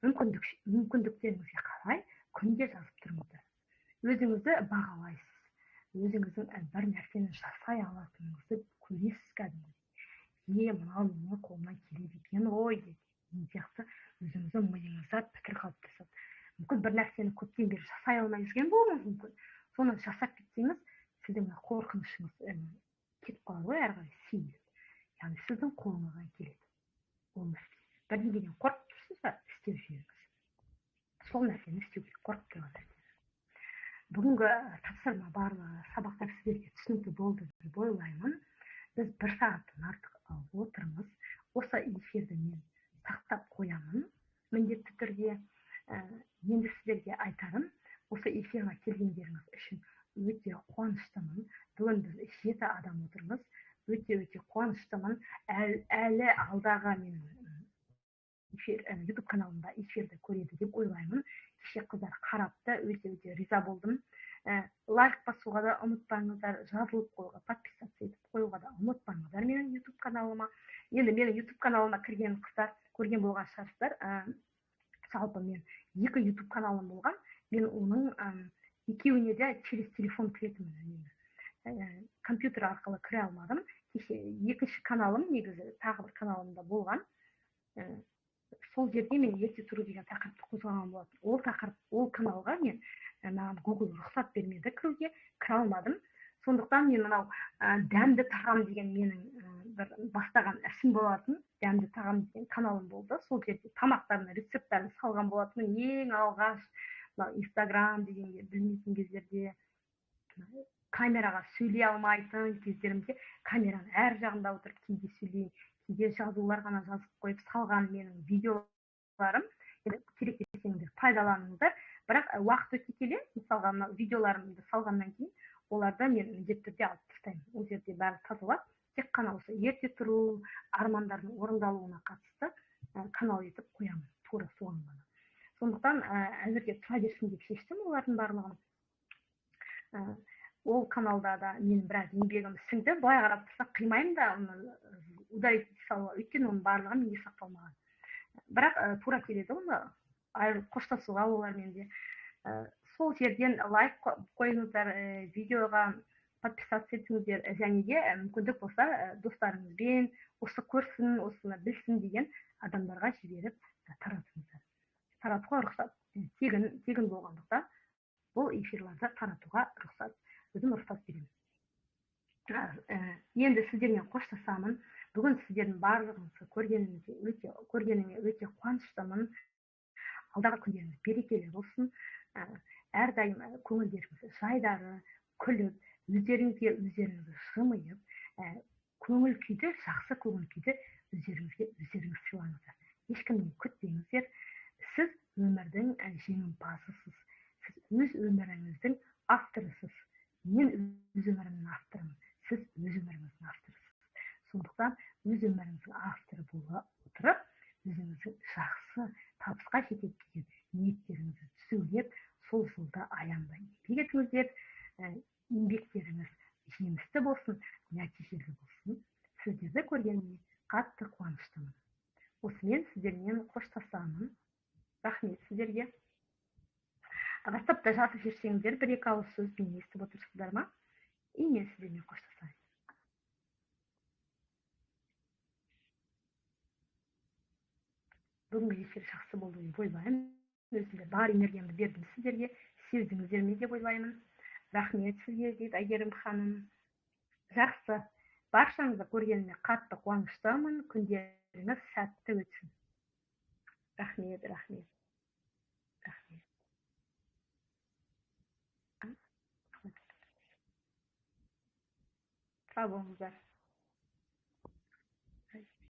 Мүмкіндіктеріңізге қарай күнде жазып тұрыңыздар. Өзіңізді бағалайсыз. Өзіңіздің бір нәрсені жасай алатыныңызды көресіз кәдімгідей. Е, мынау менің қолымнан келеді екен ғой деген сияқты өзіңіздің миыңызда пікір қалыптасады. Мүмкін бір нәрсені көптен бері жасай алмай жүрген болуыңыз мүмкін. Соны жасап кетсеңіз, сіздің қорқынышыңыз кетіп қалады ғой, әрі қарай сейіледі. Яғни сіздің қолыңыздан келеді ол нәрсе. Бірдеңеден қорқып тұрсыз ба, істеп жіберіңіз. Сол нәрсені істеу керек, қорқып тұрған нәрсені. Бүгінгі тапсырма барлығы сабақтар сіздерге түсінікті болды деп ойлаймын. Біз бір сағаттан артық отырмыз. Осы эфирді мен сақтап қоямын міндетті түрде. Енді сіздерге айтарым, осы эфирға келгендеріңіз үшін өте қуаныштымын. Бүгін біз 7 адам отырмыз. Өте қуаныштымын. Әлі алдағы менің эфир, YouTube каналымда эфирді көреді деп ойлаймын. Кеше қыздар қарапты, өте риза болдым. Лайк басуға да ұмытпаңыздар, жазылып қоюға, подписаться етіп қоюға да ұмытпаңыздар менің YouTube каналыма. Енді менің YouTube каналыма кірген қыздар көрген болған шығарсыздар. Жалпы мен 2 YouTube каналым болған. Мен оның екеуіне де через телефон кіретінмін. Компьютер арқылы кіре алмадым. Кеше екінші каналым, негізі тағы бір каналымда болған. Сол жерде мен ерте тұру деген тақырыпты қозғаған болатын. Ол тақырып, ол каналға мен маған Google рұқсат бермеді кіруге, кіре алмадым. Сондықтан мен мынау дәмді тағам деген менің бір бастаған ісім болатын, дәмді тағам деген каналым болды. Сол жерде тамақтардың рецепттерін салған болатынмын. Ең алғаш мынау Инстаграм дегенге білмейтін кездерде, камераға сөйлей алмайтын кездерімде камераның әр жағында отырып кейде сөйлеймін, кейде жазулар ғана жазып қойып салған менің видеоларым. Енді керек десеңдер пайдаланыңыздар. Бірақ уақыт өте келе, мысалға мына видеоларымды салғаннан кейін оларды мен міндетті түрде алып тастаймын. Ол жерде бәрі тазалап, тек қана осы ерте тұру, армандардың орындалуына қатысты канал етіп қоямын, тура соған ғана. Сондықтан әзірге тұра берсін деп шештім олардың барлығын. Ол каналда да менің біраз еңбегім сіңді. Былай қарап тұрсақ қимаймын да оны удалить салуға, өйткені оның барлығы менде сақталмаған. Бірақ тура келеді оны қоштасуға олармен де. Сол жерден лайк қойыңыздар, видеоға подписаться етіңіздер, және де мүмкіндік болса достарыңызбен осы көрсін, осыны білсін деген адамдарға жіберіп таратыңыздар. Таратуға рұқсат. Тегін болғандықтан бұл эфирларды таратуға рұқсат. Өзім рұқсат беремін. Енді сіздермен қоштасамын. Бүгін сіздердің барлығыңызды көргеніме өте қуаныштымын. Алдағы күндеріңіз берекелі болсын. Әрдайым көңілдеріңіз жайдары, күліп, өздеріңізге өздеріңіз жымиып, көңіл күйді, жақсы көңіл күйді өздеріңізге өздеріңіз сыйлаңыздар. Ешкімнен күтпеңіздер. Сіз өмірдің жеңімпазысыз. Сіз өз өміріңіздің авторысыз. Мен өз өмірімнің авторымын. Сіз өз өміріңіздің авторысыз. Сондықтан өз өміріңіздің авторы бола отырып, өзіңіздің жақсы табысқа жетеді деген ниеттеріңізді түзулеп, сол жолда аянбай еңбек етіңіздер. Еңбектеріңіз жемісті болсын, нәтижелі болсын. Сіздерді көргеніме қатты қуаныштымын. Осымен сіздермен қоштасамын. Рахмет сіздерге. WhatsAppта жазып жіберсеңіздер, бір-екі ауыз сөз мені естіп отырсыздар ма? И мен сіздермен қоштасайын. Бүгінгі эфир жақсы болды деп ойлаймын. Өзімде бар энергиямды бердім сіздерге, сездіңіздер ме деп ойлаймын. Рахмет сізге, дейді Әйгерім ханым. Жақсы. Баршаңызды көргеніме қатты қуаныштымын. Күндеріңіз сәтті өтсін. Рахмет, рахмет. Рахмет. Сау болыңыздар.